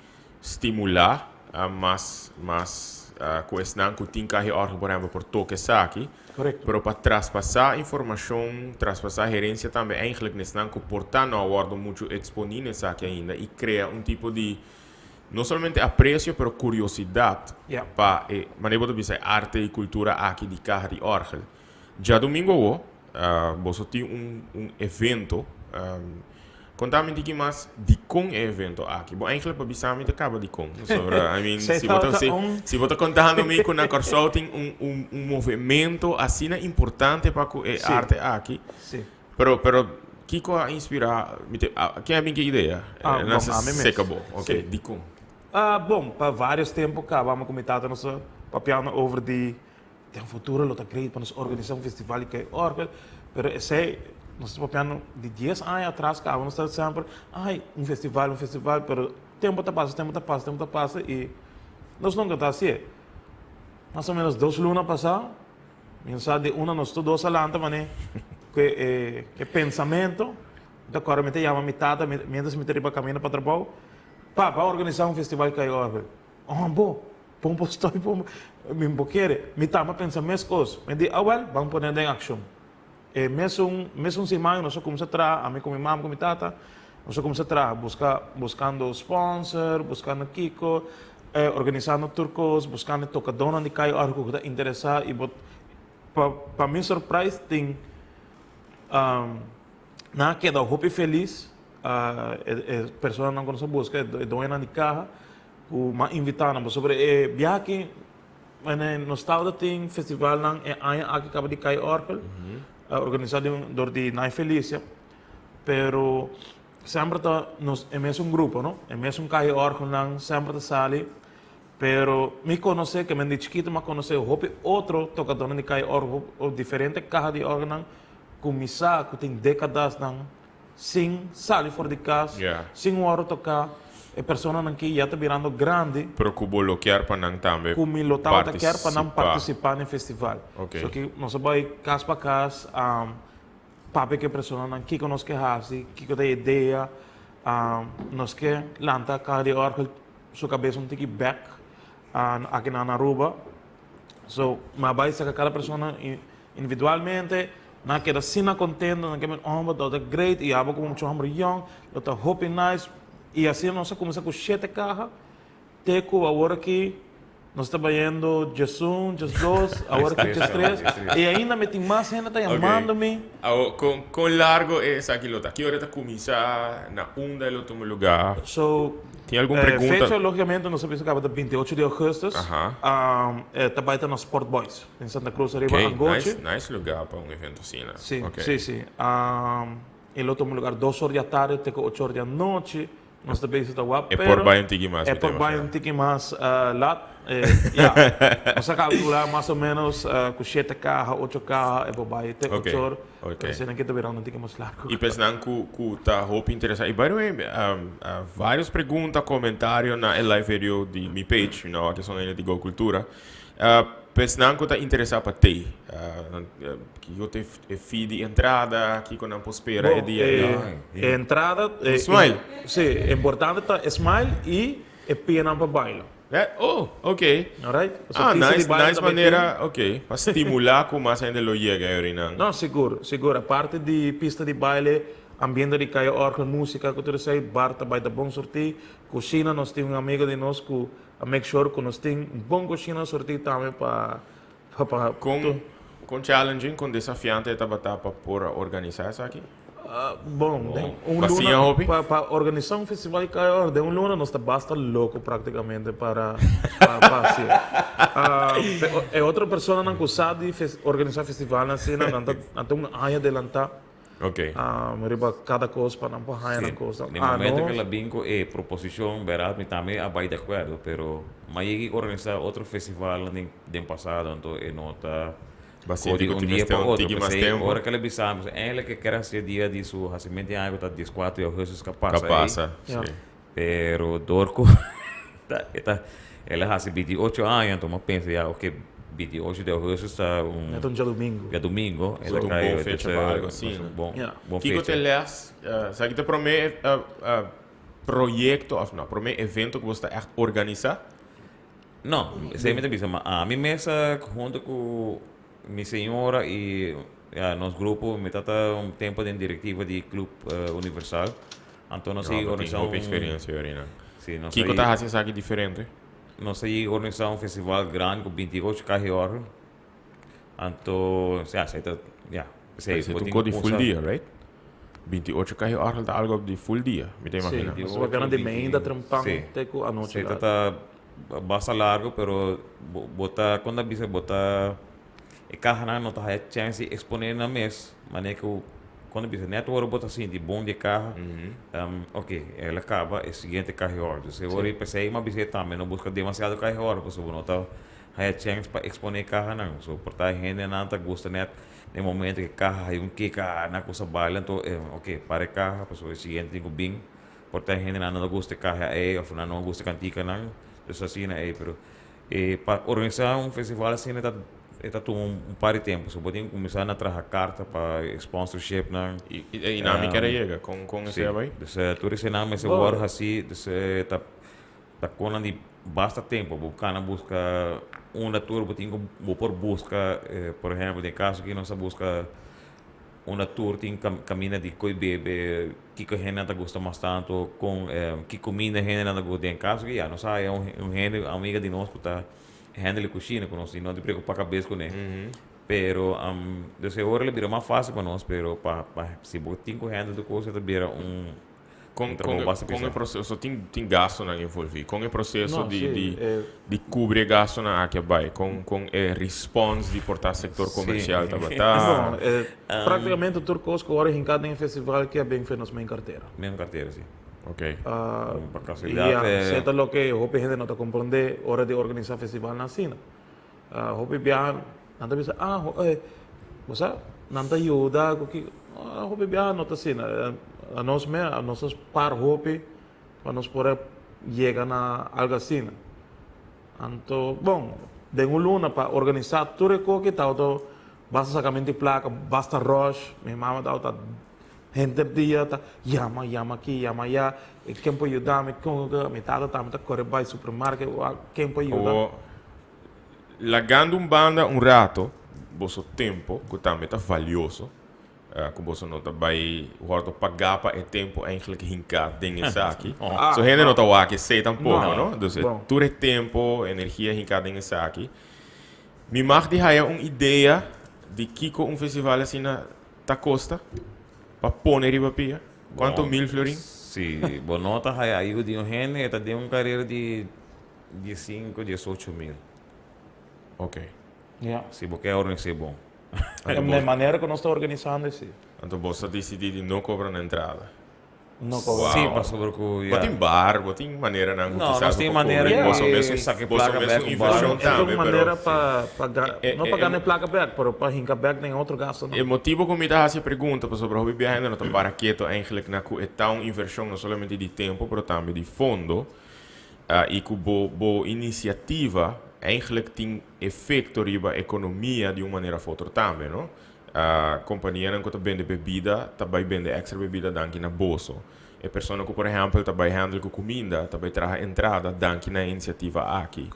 stimulá mas mas. Ku esnan ku tin kahi òrgel por ehèmpel por toka esaki. Korekto. Pero pa traspasá informashon, traspasá herensia tambe eigenlijk na esnan ku por ta no a wòrdu muchu eksponí na esaki ainda i krea un tipo di no solamente apresio pero kuriosidat pa e manera bo ta bisa e arte i kultura aki di kaha di òrgel. Djadumingu awo boso tin un un evento. Konta mi tiki mas dikon e evento aki. Bo eigenlijk pa bisa mi ta kaba dikon. Pasobra, I mean, si bo ta, si, si bo ta kontando mi ku na Kòrsou tin un, un, un movemento asina importante pa ku e arte aki. Sí. Pero, pero kiko a inspirá mi te, a, ken a bin ku e idea? Ah, Nan bon, se ami mes. seka bo. Ok, Sí. dikon? Ah, bon, pa vários tempu kaba mi ku mi tata nos a papiando over di Den futuro lo ta great pa nos organisa un festival di kai orgel, pero esei nos ta papiando di dies aña atras caba nos ta semper ay un festival un festival pero tempo ta pasa tempo ta pasa tempo ta pasa y nos nunca ta hacié. Mas o menos dos luna pasa mi sa di una nos tur dos a lanta mane cu e e pensamento mi ta acorda mi ta yama mi tata mientras mi ta riba camino pa trabao papa a organisa un festival di kai orgel. Oh bo, bon bo stoi bon, mi bo kere, mi tamba pensa meskos. Mi di, awel, ban pone den akshon. E mesun, mesun siman nos a kumsa traha, ami ku mi mama ku mi tata, nos a kumsa traha, buska, buskando sponsor, buskando kiko, organisando tur kos, buskando e tokadónan di kai ora ku ta interesá i bo, pa, pa mi surprise tin, nan a keda hopi felis, e, e personanan ku nos a buska, e doñonan di kaha, Ku m'a invitá nan pasobra e biaha aki nos tabata tin festivalnan e aña aki kaba di kai òrgel organisá dor di Nai Felicia pero semper ta nos e mesun grupo no e mesun kai òrgelnan semper ta sali pero mi konosé ke men di chikitu m'a konosé hopi otro tokadónan di kai òrgel o diferente kaha di òrgelnan ku mi sa ku tin dékadasnan sin sali for di cas, sin wòrdu toká, e personanan ki ya ta birando grandi. Pero ku bo lo kier pa nan tambe Ku mi lo tabata kier pa nan partisipá na e festival. So ki nos a bai kas pa kas, papia ku e personanan kiko nos ke hasi, kiko ta e idea. Nos ke lanta kaha di òrgel su kabes un tiki bèk aki na Aruba. So mi a bai saka kada persona individualmente. Nan a keda asina contento, nan a keda homber lo ta great y abo como mucho homber young lo ta hopi nice y asina nos a cuminsa cu shete caha te cu awor aki nos ta bayendo diesun, diesdos, awor aki diestres y ainda mi tin mas hende ta yamando mi. Awor con con largo e esaki lo ta? Ki ora ta cuminsa? Na unda e lo tuma lugar? So Tin algun pregunta? Fecha logicamente nos a bisa caba ta 28 di augustus. Ta bay ta na Sport Boys. Den Santa Cruz ariba Ok, Angochi. nice, nice lugar pa un evento asina. Sí, Ok. sí, sí. E lo tuma lugar dos or di atardi te ku ocho or di anochi. Nos ta bezig ta wak, E por pero bai un tiki mas, e mi ta por bai imaginá. un tiki mas lat. Ya. Nos a kalkulá mas o ménos ku shete kaha, ocho kaha e por bai te Ok, ocho or. ok. Pero esei nan ke ta birando un tiki mas largu. I pesnan ku ta hopi interesá. I by the way, varios pregunta, komentario na e live video di mi page, you know, aki son hende di Go Cultura. Pa esnan ku ta interesá pa tei, kiko ta e fee di entrada, kiko nan por spera e dia ei? Bon, e entrada. Un smile. Sí, importante ta e smile i e pianan pa baila. Oh, ok. Alright? Ah, nice, nice manera, ok, pa stimulá ku mas hende lo yega e orinan. No, sigur, sigur. Aparte di pista di baile, ambiente di kaya òrgel, músika ku tur esei, bar ta bai ta bon surtí, kushina nos tin un amigo di nos ku A make sure cu nos tin un bon cushina surti tambe pa pa Con con challenging, con desafiante e tabata pa por a organisa esaki? Bon, den un Pa siña luna hopi? pa pa organisa un festival di Kaya Oro den un luna nos ta basta loco practicamente para pa pa hacié. E otro personanan cu sa di organisa festivalnan asina nan ta nan ta un aña adelanta. Ok. Riba kada kos pa nan por haña nan kosnan. Den momento ku el a bin ku e proposishon bèrdat mi tambe a bai di akuerdo pero mi a yega i organisá otro festivalnan den den pasado anto e no ta Ba ko sinti di ku un tin dia mester pa un otro tiki mas p'esei tempu. ora ku el a bisa mi eindelijk e ker hasi e dia di su hasimentu di aña ku ta dieskuater di augustus ka Ka pasa ei pasa, si. Pero dor ku ta e ta el a hasi 28 aña anto mi a pensa ya oke 28 di augustus ta un Ta un djadumingu. Djadumingu el a kai un bon fecha pa algo asina. Bon bon Kiko fecha. ta e les esaki ta prome proyecto of no prome evento ku bo sta echt organisa? No, esey mi ta bisa, ma ami mes hunto cu mi señora y ya nos grupo, mi tata un tempo den directiva di Club Universal, anto nos a organisa un Hopi experiencia Yorina. Si, nos Kico ta haci esaki diferente? Nos a organisa un festival grandi cu 28 caha oro, anto ya, esey ta, ya. Esey ta un cos di full dia, right? 28 caha oro ta algo di full dia, mi ta imagina. Si, pasobra gana di meinda trempan te cu anochi laat. Si, ta basta largo, pero bo ta, con ta bisa, bo ta, e cahanan no ta haya chance di expone nan mes, manera cu, con ta bisa, net ora bo ta sinti bon di e caha, ok, el a caba, e siguiente caha oro. Dus e ora pesey mi a bisa tambe, no busca demasiado caha oro, pasobra bo no ta haya chance pa expone e cahanan. So, por ta hendenan ta gusta net den momento cu e caha haya un kick, ah, nan cusa baila, anto, ok, para e caha, pasobra e siguiente tin cu bin. Por ta hendenan no ta gusta e kaha ei of nan no gusta e kantikanan, dus asina ei, pero e pa organisá un festival asina ta e ta tuma un par di tempu, so bo tin ku kuminsá na traha karta pa e sponsorshipnan. I e nan mi kere yega, kon kon esei a bai? Dus tur eseinan mester wòrdu hasí, dus ta ta konan di basta tempu, bo kana buska unda tur bo tin ku bo por buska, por ehèmpel den e kaso aki nos a buska Unda tur tin caminda di coy bebe, kico hendenan ta gusta mas tanto, con ki cuminda hendenan ta gusta. Den caso ki ya nos haya un hende, amiga di nos cu ta handle e cushina cu nos y no tin preocupa cabes cune. Pero dus e ora lo bira mas facil pa nos, pero pa si bo tin cu handle tur cos e ta bira un Con con e proceso tin tin gastonan envolvi? Con e proceso di di di cubri e gastonan aki a bai? Con con e response di por ta sector comercial tabata? Bon, practicamente tur cos cu ora hinca den e festival aki a bin fe nos main cartera. Main cartera, si. Ok. Pa casualidad Y ya, esey ta loke hopi hende no ta comprende ora di organisa festivalnan asina. Hopi biaha nan ta bisa, ah, bo sa, nan ta yuda ku kiko. Hopi biaha no ta asina. Anos mes, nos a spar hopi pa nos por a yega na algu asina. Anto, bon, den un luna pa organisá tur e koki tabata basta sakamento di plaka, basta rush. Mi mama tabata henter dia ta yama, yama aki, yama aya, ken por yuda mi, mi tata tambe ta kore bai supermarket, ken por yuda. Lagando un banda un rato boso tempo, cu tambe ta valioso, cu boso no ta bay wordo paga pa e tempo eigenlijk hinca den esaki. So hende no ta wak esey tampoco, no? Dus tur e tempo, energia hinca den esaki. Mi mag di haya un idea di kico un festival asina ta costa pa pone riba pia? Cuanto mil florin? Si bo no ta haya ayuda di un hende, e ta den un carera di Diesinco, diesocho mil. Ok. Ja. Si bo ke organis'é bon. E manera ku nos ta organisando si. Anto bo sa disidí di no kobra na entrada. No kobra. Si, pasobra ku ya. Bo tin bar, bo tin maneranan ku kisas bo por No, nos tin manera kobra. ku Boso mes saka e boso plaka mes bèk un ku bar. invershon E ta tambe, un pero manera pa pa no pa gana e plaka bèk, pero pa hinka bèk den otro gastunan. E motibo ku mi ta hasi e pregunta pasobra hopi biaha hende no ta para keto eigenlijk na ku e ta un invershon no solamente di tempo pero tambe di fondo. I ku bo bo inisiativa eigenlijk tin efekto riba ekonomia di un manera of otro tambe, no? Kompanianan ku ta bende bebida ta bai bende èkstra bebida danki na boso. E persona ku por ehèmpel ta bai hèndel ku kuminda ta bai traha entrada danki na e inisiativa aki.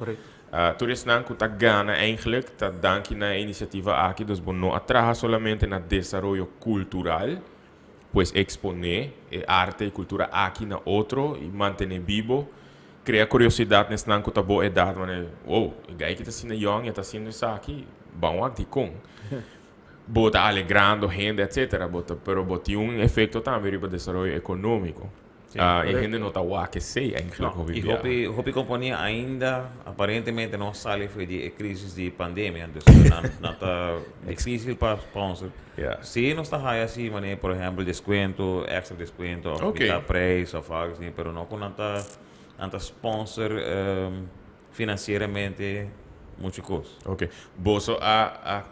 Tur esnan ku ta gana eigenlijk ta danki na e inisiativa aki, dus bo no a traha solamente na desaroyo kultural, Pues exponé e arte y cultura aki na otro y mantené bibo, crea curiosidad na esnan cu ta bo edad, manera, wow, e guy aki ta asina yong y e ta haciendo esaki, ban wak dicon. Bo ta alegrando hende, etcetera, bo ta, pero bo tin un efecto tambe riba desaroyo economico. E hende no ta wak esey eigenlijk hopi Y bia. hopi, hopi compania ainda aparentemente no a sali for di e crisis di pandemia, dus nan, nan ta dificil pa sponsor. Si nos ta haya si manera por ehempel descuento, extra descuento of mitad prijs of algo así, pero no cu nan ta, nan ta sponsor financieramente mucho cos. Ok. Boso a, a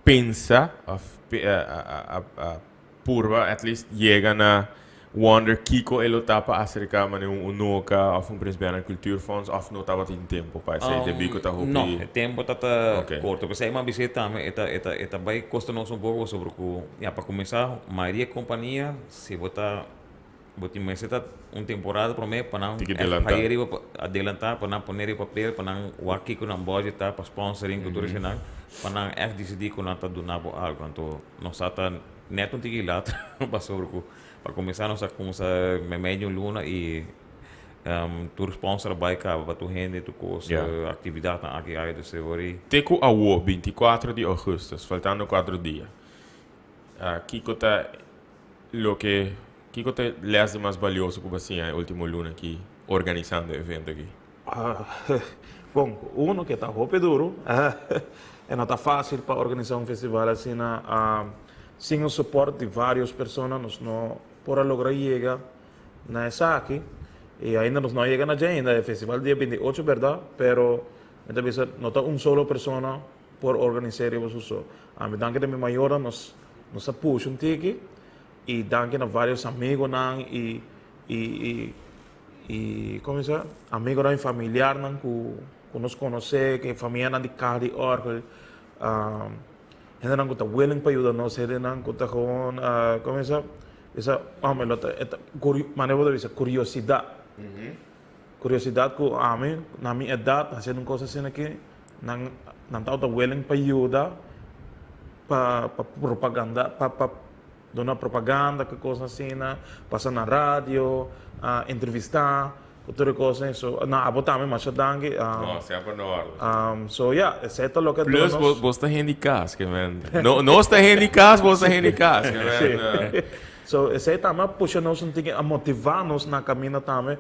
pensa of a, a, a Purba at least yega na wonder kiko e lo ta pa acerca manera un Unoca of un Prins Bernhard Cultuurfonds of no tabatin tempo pa esey debí cu ta hopi. No, e tempo ta ta corto. P'esey mi a bis'é tambe e ta e ta e ta bay costa nos un poco pasobra cu ya pa cuminsa mayoria compania si bo ta. Bo tin mester ta un temporada prome pa nan Tin ki delanta. haya riba adelanta pa nan pone riba papel pa nan wak kiko nan budget ta pa sponsoring ku tur eseinan pa nan ègt disidí ku nan ta duna bo algu. Anto nos sa ta nèt un tiki lat pasobra ku pa kuminsá nos a kuminsá meimei di un luna i tur sponsor a bai kaba pa tur hende tur kos aktividatnan aki aya dus e wor Te ku awo 24 di ougùstùs faltando kuatro dia kiko ta Loke, kiko ta e les di mas balioso ku bo a siña e ultimo luna aki organisando e evento aki? Bon, uno ke ta hopi duru, e no ta fásil pa organisá un festival asina sin e sopòrt di vários persona nos no por a logra yega na esaki i ainda nos no a yega na dje ainda, e festival dia 28 bèrdat, pero mi ta bisa no ta un solo persona por organis'é riba su so. Ami danki ta mi mayornan nos Nos a pusha un tiki y danki na varios amigonan y y y y como bisa amigonan y familiarnan cu cu nos conoce cu e famianan di caha di orgel hendenan cu ta willing pa yuda nos hendenan cu ta gewoon como bisa bisa hombre lo ta e ta manera bo ta bisa curiosidad curiosidad cu ami na mi edad haciendo un cosa asina aki nan nan tabata willing pa yuda pa pa propaganda pa pa duna propaganda ku kos asina pasa na radio entrevista ku tur e kosnan so na abo tambe masha danki No, semper na orde. So ya esei ta loke a duna Plus nos bo ta hende kas ke men no nos ta hende kas bo ta hende kas ke men. So esei tambe a pusha nos un tiki a motiva nos na kaminda tambe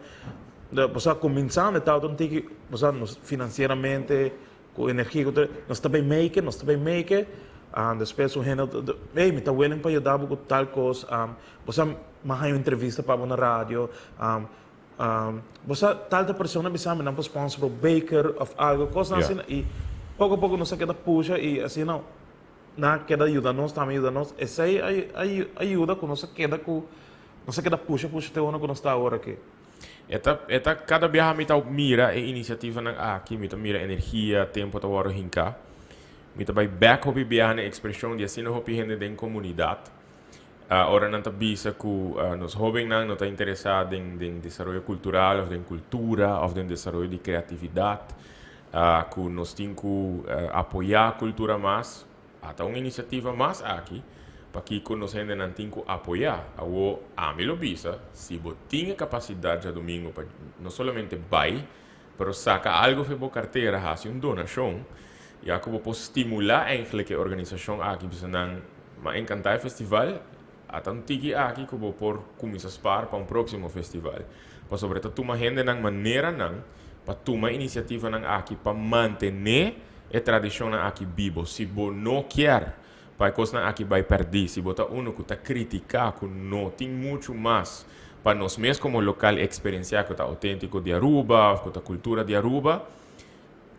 pasobra kuminsando e tabata un tiki pasobra nos finansieramente Ku energia ku ta nos ta bay make nos ta bay make despues un hende ta ey mi ta willing pa yuda bo ku tal kos bo sa mi a haña un entrevista pa bo na radio bo sa tal tal persona a bisa mi nan por sponsor bo beker of algo kosnan asina i poko poko nos a keda pusha i asina nan a keda yuda nos tambe yuda nos esei a yuda ku nos a keda ku nos a keda pusha pusha te unda ku nos ta awor aki. E ta, e ta, kada biaha mi ta mira e inisiativanan aki, mi ta mira energia, tempo ta wòrdu hinká. Mi ta bai bèk hopi biaha na e ekspreshon di asina hopi hende den komunidat. Ora nan ta bisa ku nos hóbennan no ta interesá den den desaroyo kultural òf den kultura òf den desaroyo di kreatividat, ku nos tin ku apoyá kultura mas. Ata un inisiativa mas aki pakiko nos hendenan tin ku apoyá. Awo ami lo bisa, si bo tin e kapasidat djadumingu pa no solamente bai, pero saka algu for bo kartera, hasi un donashon, ya ku bo por stimulá eigentlik e organisashon aki, bisa nan, m'a enkantá e festival, ata un tiki aki ku bo por kuminsá spar pa un próksimo festival. Pasobra e ta tuma hendenan maneranan pa tuma inisiativanan aki pa mantené e tradishonnan aki bibo. Si bo no kier pa e kosnan aki bai pèrdí, si bo ta unu ku ta kritiká ku no tin muchu mas pa nos mes komo lokal eksperensiá ku ta outéntiko di Aruba òf ku ta kultura di Aruba,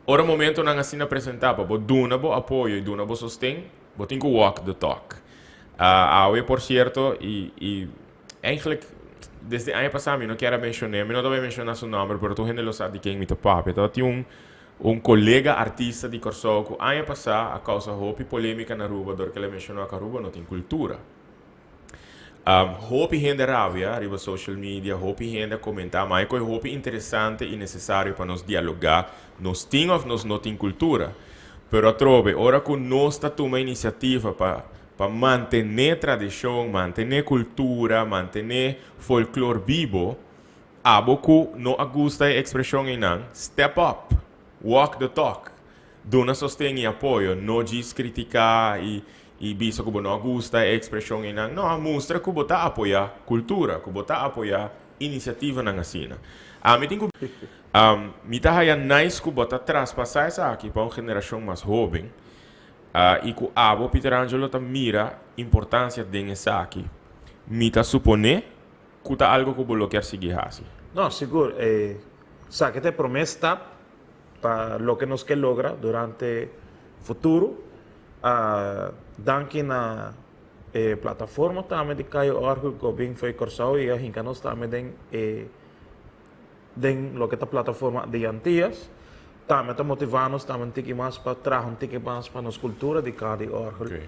ora momentonan asina presentá pa bo duna bo apoyo i duna bo sosten, bo tin ku walk the talk. Awe por sierto i i Eigenlijk, desde aña pasá mi no kier a menshon'é, mi no ta bai menshoná su nòmber, pero tur hende lo sa di ken mi ta papia. Tabatin un un kolega artista di Kòrsou ku aña pasá a kousa hopi polémika na Aruba dor ku el a menshoná ku Aruba no tin kultura. Hopi hende a rabia riba social media, hopi hende a komentá, ma e koe hopi interesante i nesesario pa nos dialogá, nos tin òf nos no tin kultura. Pero atrobe, ora ku nos ta tuma inisiativa pa Pa mantené tradishon, mantené kultura, mantené folklor bibo, abo ku no a gusta e ekspreshon einan, step up, walk the talk, duna sosten i apoyo, no djis kritiká i i bisa ku bo no a gusta e ekspreshon einan, no, mustra ku bo ta apoyá kultura, ku bo ta apoyá inisiativanan asina. Ami tin ku mi ta haya nice ku bo ta traspasá esaki pa un generashon mas hóben, I ku abo, Peter Angelo, ta mira importansia den esaki. Mi ta suponé ku ta algo ku bo lo kier sigui hasi. No, sigur. Esaki ta e promé stap pa loke nos ke logra durante futuro. Danki na e plataforma tambe di Cayo Orgel ku a bin fo'i Kòrsou i a hinka nos tambe den e Den loke ta plataforma di Antillas, tambe ta motivá nos tambe un tiki mas pa traha un tiki mas pa nos kultura di kaha di òrgel.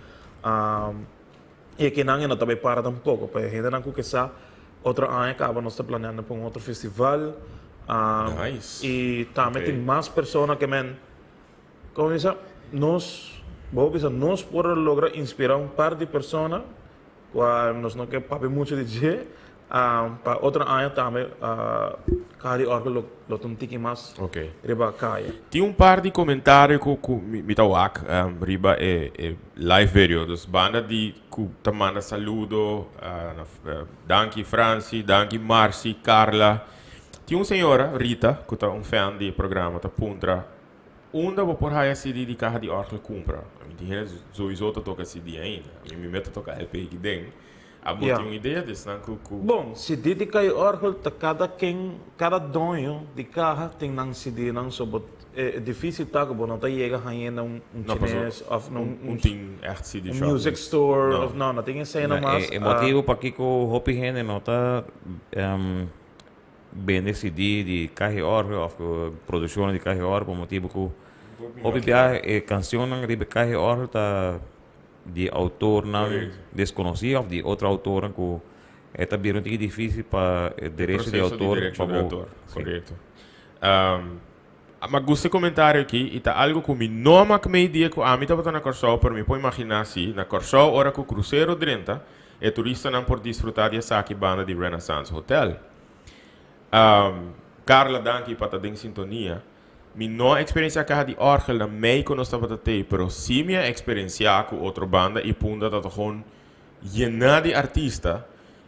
I akinan e no ta bai para tampoko, pa e hendenan ku ke sa. Otro aña caba nos ta planeando pa un otro festival. Nice. Y tambe tin mas persona ke men, como bisa, nos, bo bisa nos por a logra inspira un par di persona cual nos no ke papia mucho di dje, pa otro aña tambe Caha di Orgel lo lo ta un tiki mas riba caya. Tin un par di comentario cu cu mi ta wak riba e e live video, dus banda di cu ta manda saludo na danki Franci, danki Marcy, Carla. Tin un señora, Rita, cu ta un fan di e programa ta puntra unda bo por haya CD di Caha di Orgel cumpra. Mi tin hende sowieso ta toca CD ainda. Mi mi meta toca LP aki den. Abo tin un idea di esnan cu cu. Bon, CD di Caha di Orgel ta cada ken, cada doño di caha tin nan CD nan so bo e dificil ta cu bo no ta yega hañ'e na un chines of na un un tin echt CD shop. Music store of no, no tin esei nan mas. E motibo pakico hopi hende no ta Bende CD di Cahe Orgel of produccionnan di Cahe Orgel pa motibo cu hopi biaha e cancionnan riba e Cahe Orgel ta di autornan desconoci of di otro autornan cu e ta bira un tiki dificil pa e derecho di autor pa bo. Correcto. Mi a gusta e comentario aki y ta algo cu mi no a mak mei dia cu ami tabata na Corsou pero mi por imagina si na Corsou ora cu crucero drenta E turistanan por disfruta di esaki banda di Renaissance Hotel. Carla danki pa ta den sintonia. Mi no a experiencia caha di orgel na mei cu nos tabata tey pero si mi a experiencia cu otro banda y Punda ta gewoon yena di artista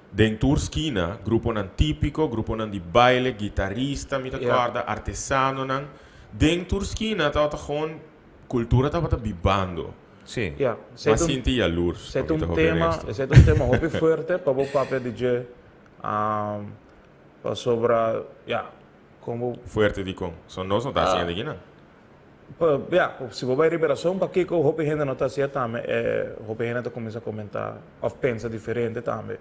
den tur skina, gruponan tipico, gruponan di baile, guitarista mi ta corda, artesanonan den tur skina tabata gewoon cultura tabata bibando. Sí. Ya, M'a sinti yalurs, esei pa ta mi ta un hopi tema, honesto. esei ta un tema hopi fuerte pa bo papia di dje, pasobra, ya, kon bo. Fuerte dikon? So nos no ta hasi hende kinan? Pa, ya, si bo bai riba e rason pakiko hopi hende no ta hasié tambe, e hopi hende ta kuminsá komentá òf pensa diferente tambe.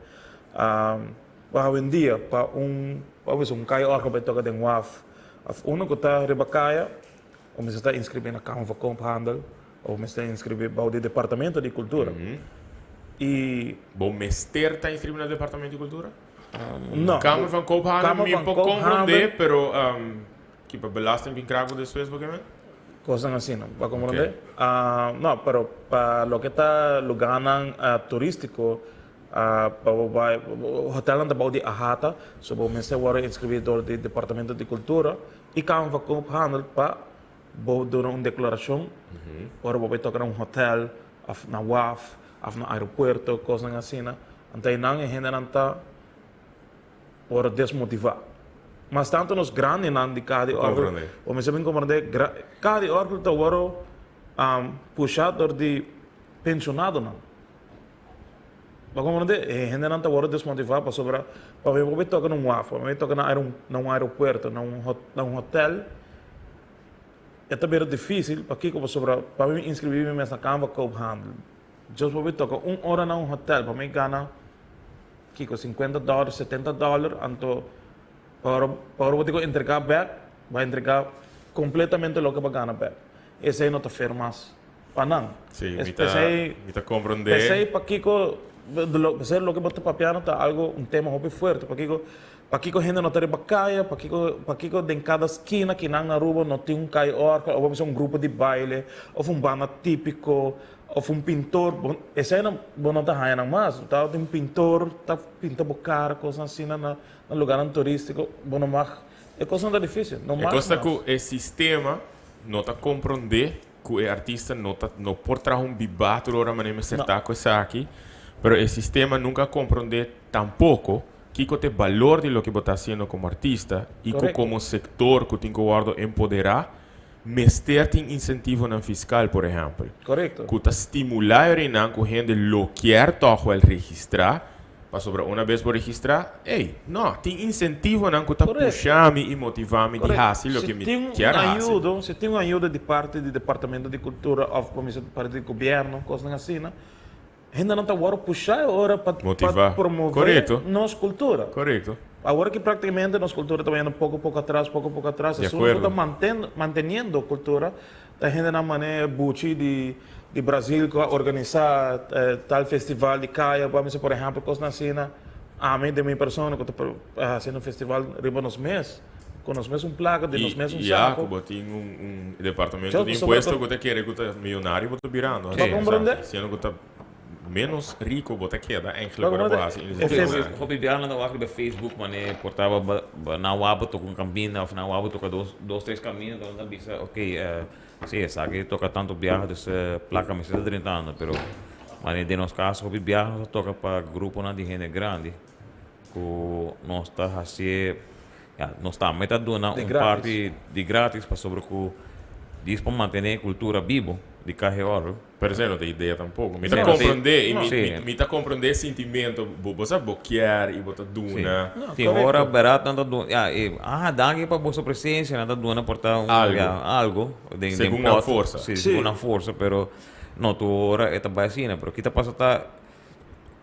Pa awendia, pa un, pa bisa un kaya òrgel bai toka den waf, òf unu ku ta riba kaya, bo mester ta inskribí na Kamer van Koophandel, Bo mester inscribi bou di Departamento di Cultura. Y. Bo mester ta inscribi na Departamento di Cultura? No. Kamer van Koophandel mi por comprende, pero ki pa belasting bin krak bo despues bo ke men? Cosnan asina, bo a comprende? No, pero pa loke ta lugarnan turistico, pa bo bai, hotelnan ta bou di AHATA, so bo mester worde inscribi door di Departamento di Cultura y Kamer van Koophandel pa Bo duna un deklarashon ora bo bai toka na un hotel of na waf of na aeropuerto, kosnan asina. Anto einan e hendenan ta por desmotivá. Mas tantu nos grandinan di Kaha di Òrgel, bo mester bin komprendé, Kaha di Òrgel ta wòrdu pushá dor di penshonadonan. Bo komprendé? E hendenan ta wòrdu desmotivá pasobra pabia bo bai toka na un waf, pabia bo bai toka na un aeropuerto, na un hotel, e ta bira difísil. Pakiko? Pasobra pa mi inskribí mi mes na Kamer van Koophandel, djos bo bai toka un ora na un hotel pa mi gana kiko sinkuenta dòler, setenta dòler, anto pa ora bo tin ku entregá bèk, bo a entregá kompletamente loke bo a gana bèk. Esei no ta fer mas. Pa nan. Sí, mi ta, mi ta comprende. Pesey pakiko, pesey loke bo ta papiando ta algo, un tema hopi fuerte. Pakiko, pakiko hende no ta riba kaya, pakiko, pakiko den kada skina kinan na Aruba no tin un kai orgel, of un grupo di baile, of un banda tipiko, of un pintor. Bo, esey no, bo no ta haya nan mas. Ta tin un pintor ta pinta bo kara, kosnan asina na, na lugarnan turistiko. Bo no mag, e kosnan ta dificil. No E mag kos ta mas. ku e sistema no ta comprende Ku e artista no ta no por traha un bibá tur ora manera mester ta ku esaki, pero e sistema nunka a komprondé tampoko kiko ta e balor di loke bo ta hasiendo komo artista i ku komo sektor ku tin ku wòrdu empoderá mester tin insentivonan fiskal por ehèmpel ku ta stimulá e reinan ku hende lo kier tòg wèl registrá. Pasobra una bes bo registrá, ey, no, tin insentivonan ku ta pusha mi i motivá mi di hasi loke mi kier hasi. Si tin un ayudo di parti di Departamento di Kultura òf por mester di parti di gobièrnu, kosnan asina, hendenan ta wòrdu pushá e ora pa promové nos kultura. Awor ki praktikamente nos kultura ta bayendo poko poko atras, poko poko atras, esun ku ta manteniendo kultura Ta hendenan mane buchi di di Brazil ku a organisá tal festival di kaya, bo a mester por ehèmpel kosnan asina. Ami den mi persona ku ta hasiendo festival riba nos mes, ku nos mes un plaka, den nos mes un I ya sako. ku bo tin un departamento di impuesto ku ta kere ku ta miyonario bo ta birando. Bo komprende? Siendo ku ta menos rico bo ta keda eigenlijk ora bo hasi iniciativa. Hopi biaha nan ta wak riba Facebook mane por taba nan wou toka un kaminda of nan wou toka dos tres kaminda nan ta bisa ok si esaki toka tanto biaha dus plaka mester ta drentando pero mane den nos kaso hopi biaha nos ta toka pa gruponan di hende grandi ku nos ta hasié ya nos tambe ta duna un parti di gratis pasobra ku dis pa mantene e kultura bibo di Cahe Oro. Pero esei no ta idea tampoco. Mi ta comprende y mi ta comprende e sintimento. Bo sa bo kier y bo ta duna. Tin ora berat nan ta duna, ya, e, ah, danki pa boso presencia, nan ta duna por ta un, ya, algo den den Segun nan pot. forsa. Si, segun nan forsa, pero no tur ora e ta bai asina. Pero kita pasa ta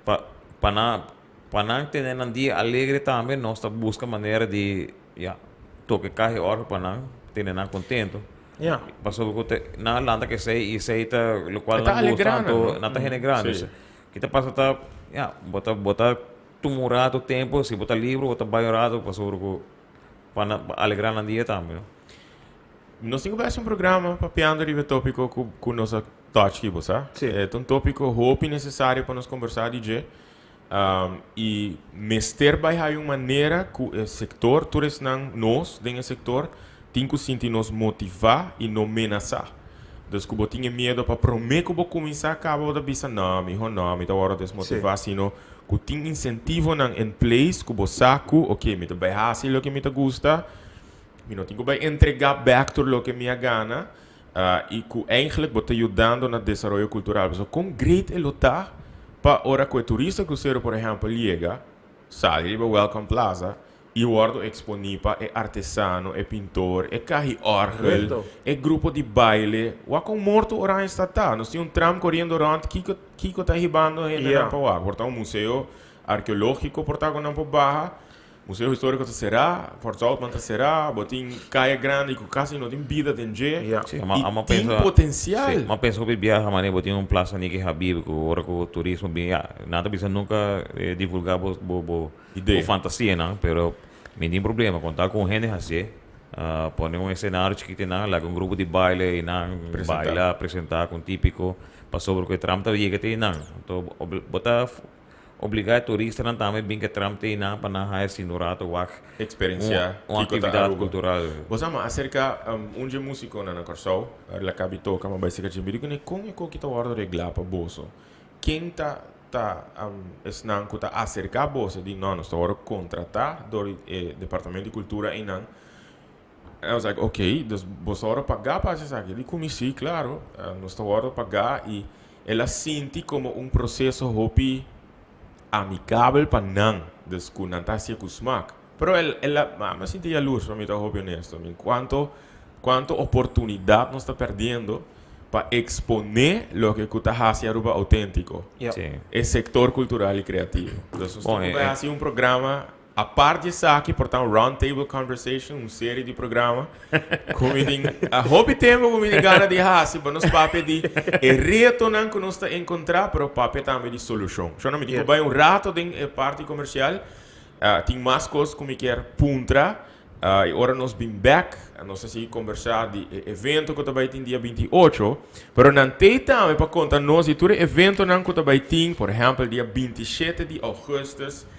pa pa nan pa nan tene nan dia alegre tambe nos ta buska manera di, ya, toka e kaha e orgel pa nan tene nan contento. Ja. Pasobra ku te nan lanta ku esei i esei ta lokual E ta nan gusta alegrá nan, anto no? nan ta hende grandi. Sí. Ki ta pasa ta ya bo ta bo ta tuma un rato tempu si bo ta libre bo ta bai un rato pasobra ku pa nan pa alegrá nan dia tambe no. Nos tin ku bai hasi un programa papiando riba e tópiko ku ku nos a touch aki bo sa. Sí. E ta un tópiko hopi nesesario pa nos kombersá di dje. I mester bai haya un manera ku e sektor, tur esnan nos den e sektor, tin ku sinti nos motivá i no menasá. Dus ku bo tin e miedo pa promé ku bo kuminsá kaba bo ta bisa, no, miho no, mi ta wòrdu desmotivá, sino ku tin insentivonan in place ku bo sa ku, oke, mi ta bai hasi loke mi ta gusta, mi no tin ku bai entregá bèk tur loke mi a gana, I ku eigenlijk bo ta yudando na desaroyo kultural. Pasobra kon great e lo ta pa ora ku e turista krusero por ehèmpel yega, sali riba Welcome Plaza i wòrdu eksponí pa e artesano, e pintor, e kahi òrgel, e grupo di baile. Wak kon morto Oranjestad ta. Nos tin un tram koriendo rònt, kiko kiko ta hibando hendenan pa wak? Por ta un museo arkeológiko por ta ku nan por baha. Museo Historico ta será, Fort Zoutman ta será, bo tin Kaya Grandi ku kasi no tin bida den dje. Ja. Sí, ama, ama I tin pensa, potensial. Sí, m'a pensa hopi biaha manera bo tin un plaza Niki Habib ku ora ku turismo bin, ya, nan ta bisa nunka divulga bo bo bo Idea. bo fantasianan, pero mi tin problema kon tal ku un hende hasié, pone un escenario chikito einan, laga un grupo di baile einan Presentá. baila, presentá kon típiko, pasobra ku e tram ta yega te einan. Anto bo ta Obligá e turistanan tambe bin ke tram te einan pa nan haya sinta un rato wak Experienciá un kiko ta actividad Aruba. cultural. Bo sa ma acerca un dje musiconan na Kòrsou, la kabi toka, ma bai seka dje miri kuné kon e koki ta wòrdu reglá pa boso? Ken ta ta esnan ku ta acerká boso di no nos ta wòrdu kontratá dor di e departamento di kultura einan? I was like ok, dus boso ta wòrdu pagá pa hasi esaki? Di ku mi sí, klaro, nos ta wòrdu pagá i El a sinti como un proceso hopi amicabel pa nan, dus cu nan ta hacié cu smaak. Pero el, el a, mi a sinti yalurs pa mi ta hopi honesto. Mi cuanto, cuanto oportunidad nos ta perdiendo pa exponé loke cu ta haci Aruba autentico. Ja. Sí. E sector cultural y creativo. Dus nos Bon, tin cu e, bay e. haci un programa Apart di esaki por ta un round table conversation, un serie di programa ku mi tin a hopi tempo ku mi tin gana di hasi pa nos papia di e retonan ku nos ta enkontrá, pero papia tambe di solushon. Shona, mi tin ku bai un rato den e parti komersial, tin mas kos ku mi kier puntra i ora nos bin bèk nos ta sigui kombersá di e evento ku ta bai tin dia 28, pero nan t'ei tambe pa konta nos di tur e eventonan ku ta bai tin, por ehèmpel dia 27 di ougùstùs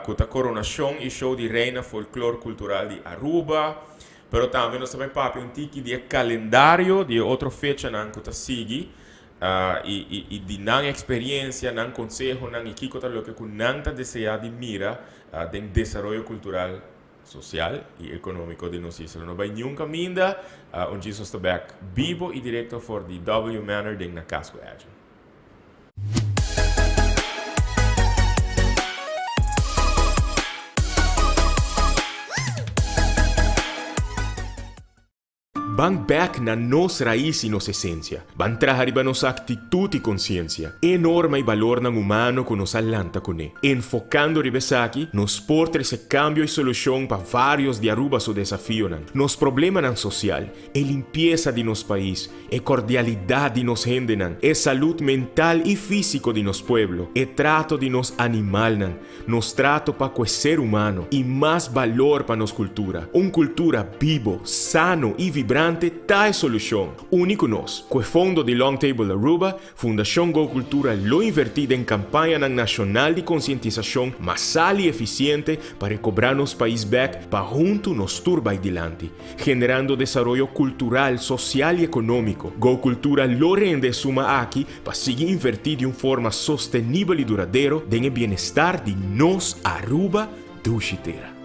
Cu ta coronacion y show di Reina Folklor Cultural di Aruba. Pero tambe nos ta bay papia un tiki di e calendario di e otro fechanan cu ta sigui y y di nan experiencia, nan consehonan y kico ta loke cu nan ta desea di mira den desaroyo cultural, social y economico di nos isla. No bay niun caminda, un djis nos ta bek bibo y directo for di W Manor den na Casco Edge. Ban bek na nos rais y nos esencia. Ban traha riba nos actitud y conciencia. E norma y balornan humano cu nos a lanta cune. Enfocando riba esaki, nos por trece cambio y solucion pa varios di Aruba su desafionan. Nos problemanan social, e limpiesa di nos pais, e cordialidad di nos hendenan, e salud mental y fisico di nos pueblo, e trato di nos animalnan, nos trato pa cu e ser humano y mas balor pa nos cultura. Un cultura bibo, sano y vibrante ta e solucion. Uni cu nos. Cu e fondo di Long Table Aruba, Fundacion Go Cultura lo inverti den campañanan nacional di concientisacion masal y eficiente pa recobra nos pais bek pa hunto nos tur bay dilanti, generando desaroyo cultural, social y economico. Go Cultura lo rende e suma aki pa sigui inverti di un forma sostenibel y duradero den e bienestar di nos Aruba dushi tera.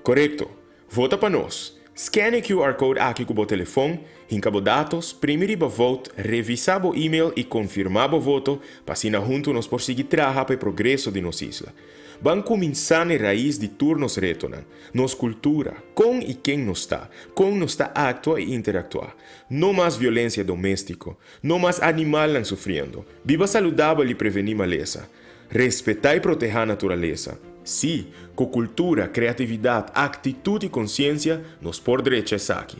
Korekto. Vota pa nos. Scan e QR code aki ku bo telefon, hinka bo datos, primi riba Vote, revisá bo email i konfirmá bo voto pa asina huntu nos por sigui traha pa e progreso di nos isla. Ban kuminsá na e rais di tur nos retonan, nos kultura, kon i ken nos ta, kon nos ta aktua i interaktuá. No mas violensia doméstiko, no mas animalnan sufriendo. Biba saludabel i prevení malesa. Respetá i protehá naturalesa. Sí, ku kultura, kreatividat, aktitut i konsiensia nos por drecha esaki.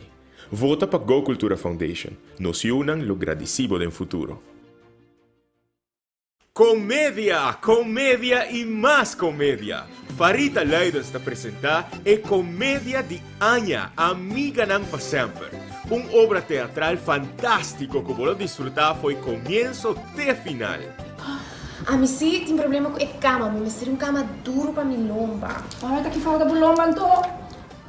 Vota pa Go Cultura Foundation. Nos yunan lo gradisí bo den futuro. Komedia, komedia i mas komedia! Farita Luidens ta presentá e komedia di aña Amiganan pa Semper, un obra teatral fantástiko ku bo lo disfrutá fo'i komienso te final. Ami si tin problema ku e kama, mi mester un kama duru pa mi lomba. Ami ta ki falta bo lomba anto?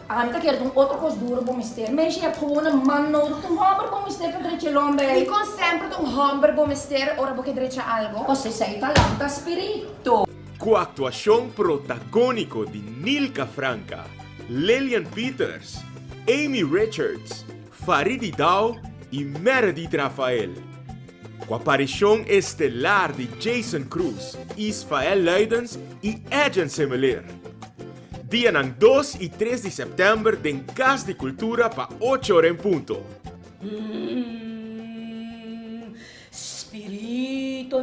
Ami ta kere ta un otro kos duru bo mester. Mensha e gewoon un man nodig, ta un homber bo mester pa drecha e lomba ei. Dikon semper ta un homber bo mester ora bo ke drecha algo? Pasobra esei ta lanta spiritu. Ku aktuashon protagoniko di Nilka Franca, Lillian Peters, Amy Richards, Faridi Dao i Meredith Rafael. Ku aparishon estelar di Jason Cruz, Isfael Luidens i Edjean Semeleer. Dianan dos i tres di sèptèmber den Kas di Kultura pa ocho ora en punto. Spiritonan,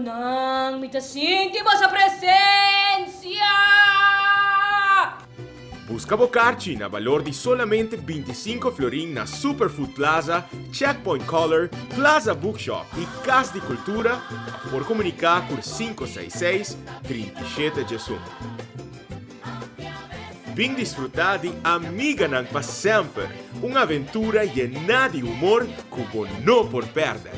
mi ta sinti boso presensia! Buska bo karchi na balor di solamente 25 florin na Superfood Plaza, Checkpoint Color, Plaza Bookshop i Kas di Kultura òf por komuniká ku 566 37 11. Bin disfrutá di Amiganan pa Semper, un aventura yená di humor ku bo no por pèrdè!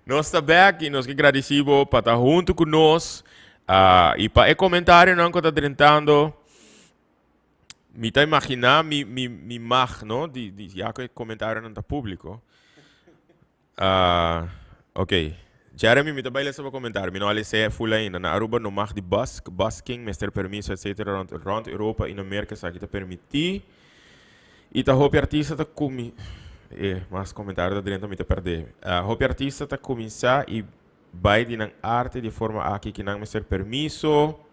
Nos ta back y nos ke gradeci bo pa ta hunto cu nos. Ah, y pa e comentarionan cu ta drentando. Mi ta imaginá mi mi mi mag no di di ya ku e komentarionan ta públiko. Ah, ok. Jeremy, mi ta bai lesa bo komentario. Mi no a les'é full ainda. Na Aruba no mag di busk, busking, mester permiso etc. Rond rond Europa i na Merka esaki ta permití. I ta hopi artista ta kumi E, mas komentario ta drenta mi ta pèrdè. Ah, hopi artista ta kuminsá i bai di nan arte di e forma aki ki nan mester permiso.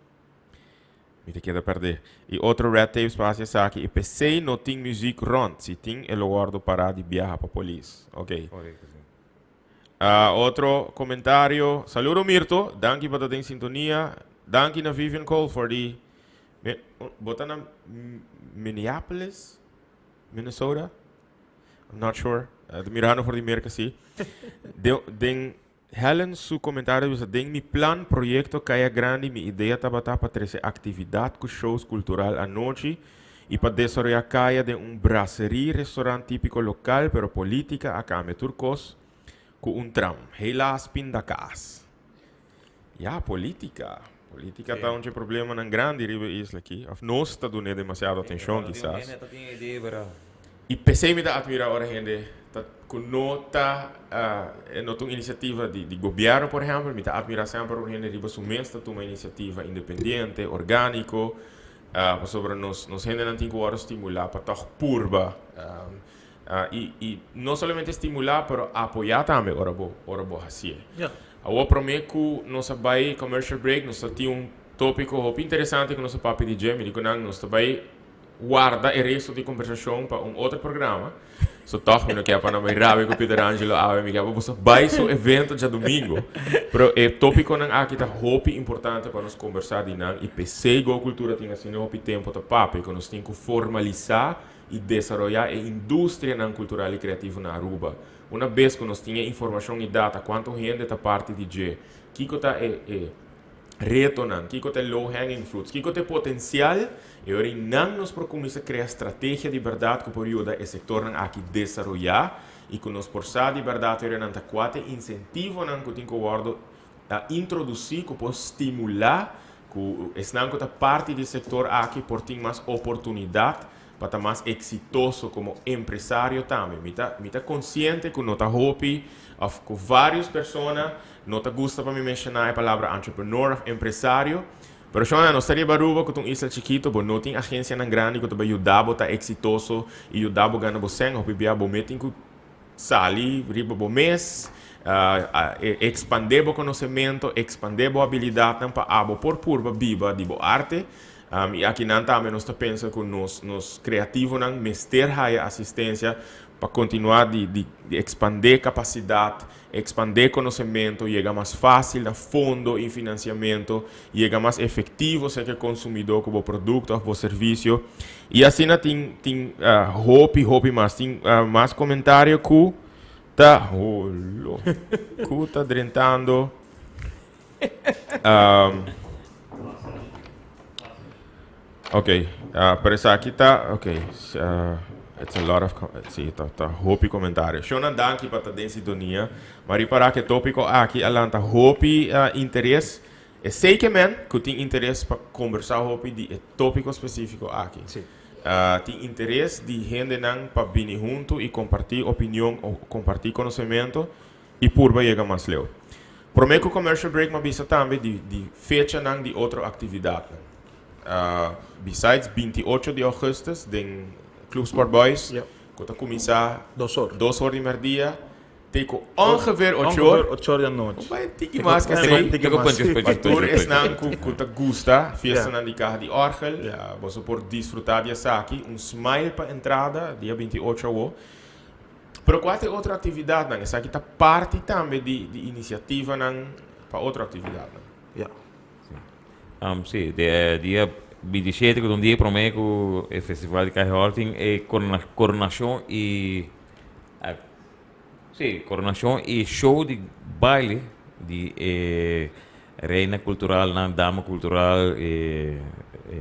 Mi ta keda perdé. I otro red tapes pa hasi esaki i p'esei no tin muziek rond. Si tin e lo wordo pará di biaha pa polis. Ok. Correcto, si. Ah, otro comentario. Saludo Mirto, danki pa ta den sintonia. Danki na Vivian Cole for di Me, bo ta na Minneapolis, Minnesota? I'm not sure. Uh, mirando for di Merca si. De, den Helen su komentario bisa, Den mi plan proyekto Kaya Grandi mi idea tabata pa trese aktividat ku shows kultural anochi i pa desaroyá kaya den un braserie restaurant tipiko lokal pero politika a kambia tur kos ku un tram. Helaas pindakaas. Ya, politika. Politika ta un dje problemanan grandi riba e isla aki. Of nos ta dun'é demasiado atenshon kisas. I p'esei mi ta admirá ora hende ta ku no ta e no ta un inisiativa di di gobièrnu por ehèmpel, mi ta admirá semper ora hende riba su mes ta tuma inisiativa independiente, orgániko, pasobra nos nos hendenan tin ku wòrdu stimulá pa tòg purba i i no solamente stimulá pero apoyá tambe ora bo ora bo hasié. Awor promé ku nos a bai commercial break nos ta tin un tópiko hopi interesante ku nos a papia di dje, mi di ku nan nos ta bai Warda e resto di kombersashon pa un otro programa. So tòg mi no ke pa nan bai rabia ku Peter Angelo awe. Mi ke pa boso bai su evento djadumingo. Pero e tópikonan aki ta hopi importante pa nos kombersá di nan i p'esei Go Cultura tin asina hopi tempu ta papia ku nos tin ku formalisá i desaroyá e industrianan kultural i kreativo na Aruba. Una bes ku nos tin e informashon i data kuantu hende ta parti di dje, kiko ta e e retonan, kiko ta e low hanging fruits, kiko ta e potensial, e ora ei nan nos por kuminsá krea strategia di bèrdat ku por yuda e sektornan aki desaroyá i ku nos por sa di bèrdat e ora nan ta kua ta e insentivonan ku tin ku wòrdu introdusí ku por stimulá ku esnan ku ta parti di e sektor aki por tin mas oportunidat pa ta mas eksitoso komo empresario tambe. Mi ta mi ta konsiente ku no ta hopi òf ku vários persona No ta gusta pa mi menshoná e palabra entrepreneur of empresario, pero shona, nos ta riba Aruba ku ta un isla chikito, bo no tin agensianan grandi ku ta bai yuda bo ta eksitoso i yuda bo gana bo sèn, hopi bia bo mes tin ku sali riba bo mes, ekspandé bo konosementu, ekspandé bo abilidatnan pa abo por purba biba di bo arte. I akinan tambe nos ta pensa ku nos nos kreativonan mester haya asistensia pa kontinuá di di ekspandé kapasidat Expandé conocemento, yega mas fácil na fondo y financiamento, yega mas efectivo cerca e consumidor cu bo producto of bo servicio. Y asina tin tin hopi hopi mas. Tin mas comentario cu ta holo cu ta drentando. Ok, pero esaki ta, ok, it's a lot of, si, ta, ta hopi comentario. Shona, danki pa ta den sintonia. Ma ripara cu e topico aki a lanta hopi interes. Esey ke men cu tin interes pa combersa hopi di e topico specifico aki. Si. Tin interes di hendenan pa bini hunto y comparti opinion o comparti conocemento y purba yega mas leu. Prome cu commercial break m'a bisa tambe di di fechanan di otro actividadnan. Besides 28 di augustus den Club Sport Boys cu ta cuminsa Dos or. dos or di merdia te cu ongeveer ocho or. Ongeveer ocho or di anochi. Un bai tiki mas cu esey. Tiki mas. Pa tur esnan cu cu ta gusta fiestanan di caha di orgel boso por disfruta di esaki. Un smile pa entrada dia 28 awo. Pero kua ta e otro aktividatnan? Esaki ta parti tambe di di inisiativanan pa otro aktividatnan. Ja. Um, sí, de eh, dia 27, ku ta un dia promé ku e festival di Kai Hall tin e corona, coronashon i eh, sí, coronashon i show di baile di e reina kulturalnan, dama kultural, e, e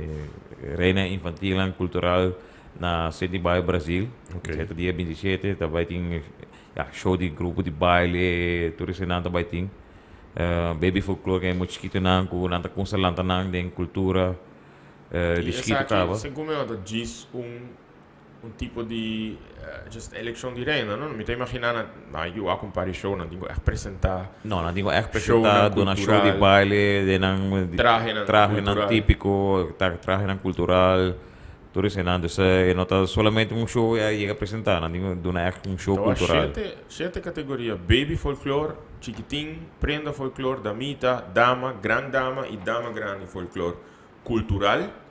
reina infantilnan kultural Na City Baile Brasil, okay. Ta dia 27, ta bai tin ja, show di grupo di baile, tur eseinan ta bai tin. Uh, baby folklore, ke much chikitonan ku nan ta kumsa lanta nan den kultura. Di chikitu kaba. Segun mi no ta djis un tipo di just elekshon di reina, no? Mi ta imaginá nan, nan yu a ku un par di show, nan tin ku ègt presentá. No, nan tin ku ègt presentá, duna show di baile, den nan trahenan típiko, trahenan kultural, tur eseinan. Dus e no ta solamente un show e a yega presentá, nan tin ku duna ègt un show kultural. Shete kategoria, baby folklor, chikitin, prenda folklor, damita, dama, gran dama i dama grandi folklor kultural.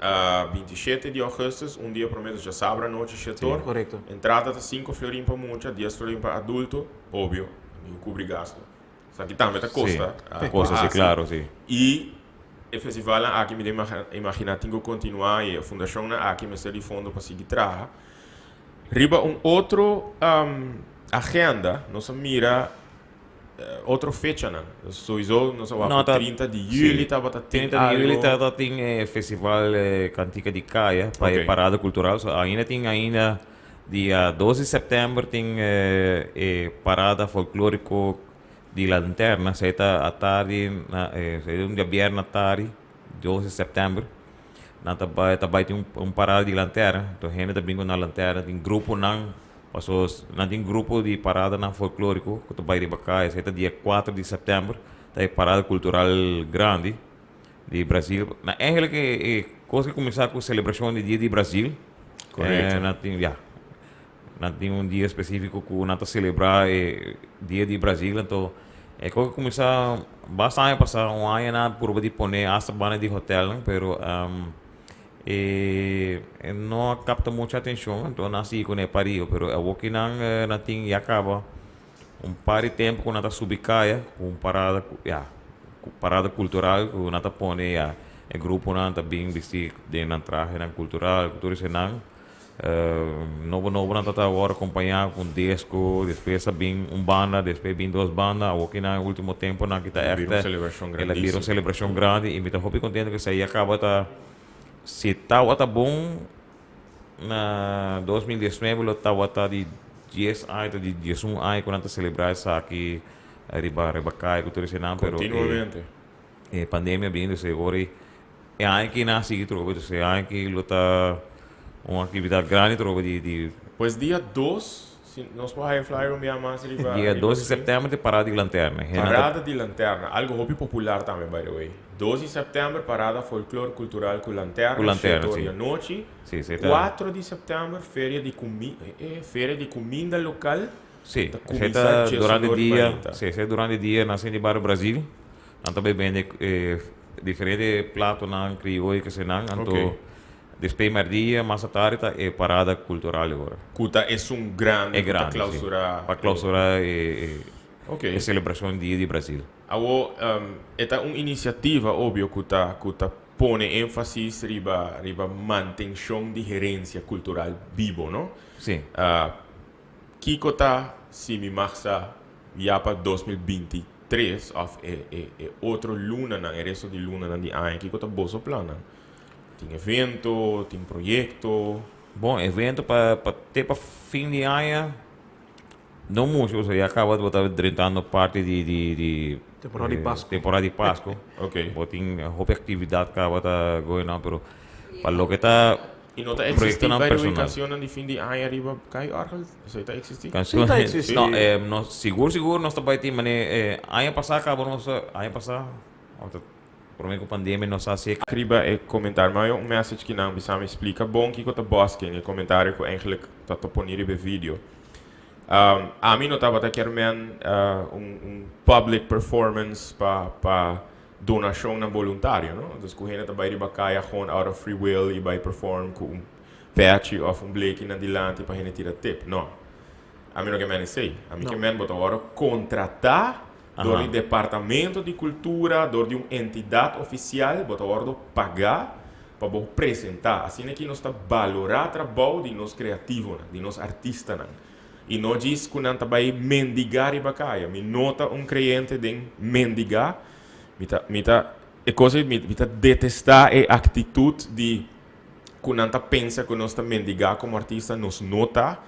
27 di augustus, un dia promé, dus djasabra anochi, shetor. Korekto. Entrada ta sinku florin pa mucha, dies florin pa adulto, obvio, mi ku kubri gasto. Esaki tambe ta kosta. Sí, kosta si, klaro, si. I e festivalnan aki mi ta imaginá tin ku kontinuá i e fundashonnan aki mester di fondo pa sigui traha. Riba un otro agenda nos a mira otro fechanan. Sowieso nos a wak ku 30 di juli tabata tin algo. 30 di juli tabata tin e festival Kantika di Kaya pa e parada kultural. So ainda tin ainda dia 2 di sèptèmber tin e parada folklóriko di Lanterna. Esei ta atardi, esei ta un diabièrnè atardi 2 di sèptèmber. Nan ta bai ta bai tin un parada di lanterna. Enton hende ta bin ku nan lanterna, tin gruponan paso nan tin grupo di paradanan folkloriko ku ta bai riba kaya. Esei ta dia kuater di sèptèmber ta e parada kultural grandi di Brasil. Na eigenlijk e kos a kuminsá ku selebrashon di dia di Brasil. Korekto. Nan tin ya nan tin un dia spesífiko ku nan ta selebrá e dia di Brasil. Anto e kos a kuminsá basta aña pasá, un aña nan a purba di pone asta banda di hotelnan pero e no a kapta mucho atenshon anto nan a sigui kuné pa riba. Pero awor ki nan nan tin ya kaba un par di tempu ku nan ta subi kaya ku un parada ya parada kultural ku nan ta pone ya e gruponan ta bin bisti den nan trahenan kultural ku tur eseinan. Nobo nobo nan ta ta wòrdu akompañá ku un disko, despues a bin un banda, despues bin dos banda, awor ki nan e último temponan ki ta El a bira un ègt selebrashon el a bira un grandísimo. selebrashon grandi i mi ta hopi kontento ku esei a kaba ta si tabata bon na 2019 lo tabata di dies aña ta di diesun aña ku nan ta selebrá esaki riba riba kaya ku tur eseinan pero e Kontinuamente. e pandemia a bin dus e ora E aña aki nan a sigui trobe, dus e aña aki lo ta un actividad grandi trobe di di. Pues dia dos, si nos por haya flyer un bia mas riba. Dia dos di september ta e parada di lanterna. Hende ta. Parada di lanterna, algo hopi popular tambe by the way. Dos di september parada folklor cultural cu lanterna, Cu lanterna, shete or si. di anochi. Si, si ta. Cuatro di september feria di cumi, eh, feria di cuminda local. Si, Ta esei cuminsa ta djes durante or di dia, mainta. si, esei durante dia na Sint Barrio Brazil. Nan ta bay bende e diferente platonan crioyo kesenan anto Ok. despues merdia mas atardi ta e parada cultural ora. Cu ta esun grandi E cu ta grandi, si. clausura Pa e. clausura e Ok. e celebracion Dia di Brasil. Awo e ta un iniciativa obvio cu ta cu ta pone enfasis riba riba mantencion di herencia cultural bibo, no? Si. Kico ta si mi mag sa ya pa 2023 of e e e otro lunanan, e resto di lunanan di aña, kico ta boso plannan? Tin evento, tin proyecto? Bon, evento pa pa te pa fin di aña no mucho, pasobra ya caba bo ta drentando parti di di di Temporada di Pasco. Temporada di Pasco. Ok. Bo tin hopi actividad caba ta going on, pero pa loke ta I no ta existi Proyectonan by the way personal. cancionnan di fin di aña riba Kai Orgel? Esei ta existi? Canción. Sí ta existi. No, nos sigur sigur nos ta bai tin mane eh, aña pasá caba nos aña pasá of ta prome cu pandemia nos a haci. Riba e comentario, mi a un message ki nan bisa mi splica bon kico ta busking, e comentario cu eigenlijk ta ta poni riba e video. Ami no tabata kier men un un public performance pa pa Donashonnan boluntario, no? Dus ku hende ta bai riba kaya gewoon out of free will i bai perform ku un pèchi òf un bleki nan dilanti pa hende tira tip. No. Ami no ke men esei. Ami ke men bo ta wòrdu kontratá dor di Departamento di Kultura, dor di un entidat ofisial, bo ta wòrdu pagá pa bo presentá. Asina ki nos ta balorá trabou di nos kreativonan, di nos artistanan. I no djis ku nan ta bai mendigá riba kaya. Mi no ta un kreyente den mendigá. Mi ta, mi ta, e kos ei, mi, mi ta detestá e aktitut di ku nan ta pensa ku nos ta mendigá komo artista. Nos no ta.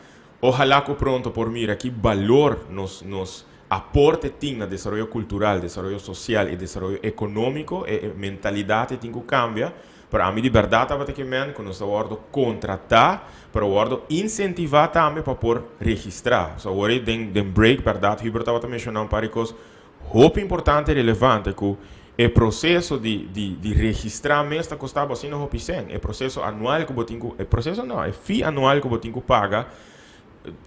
Ohalá ku pronto por mira ki balor nos, nos aporte tin na desaroyo kultural, desaroyo sosial i desaroyo ekonómiko. E, e mentalidat ei tin ku kambia. Pero ami di berdad tabata ke men ku nos ta wordo kontrata, pero wordo insentiva tambe pa por registra. So awor ei den den break berdad Hubert tabata menshona un par di kos hopi importante y relevante ku e proseso di di di registra mes ta kosta bo asina hopi sen. E proseso anual ku bo tin ku e proseso no, e fee anual ku bo tin ku paga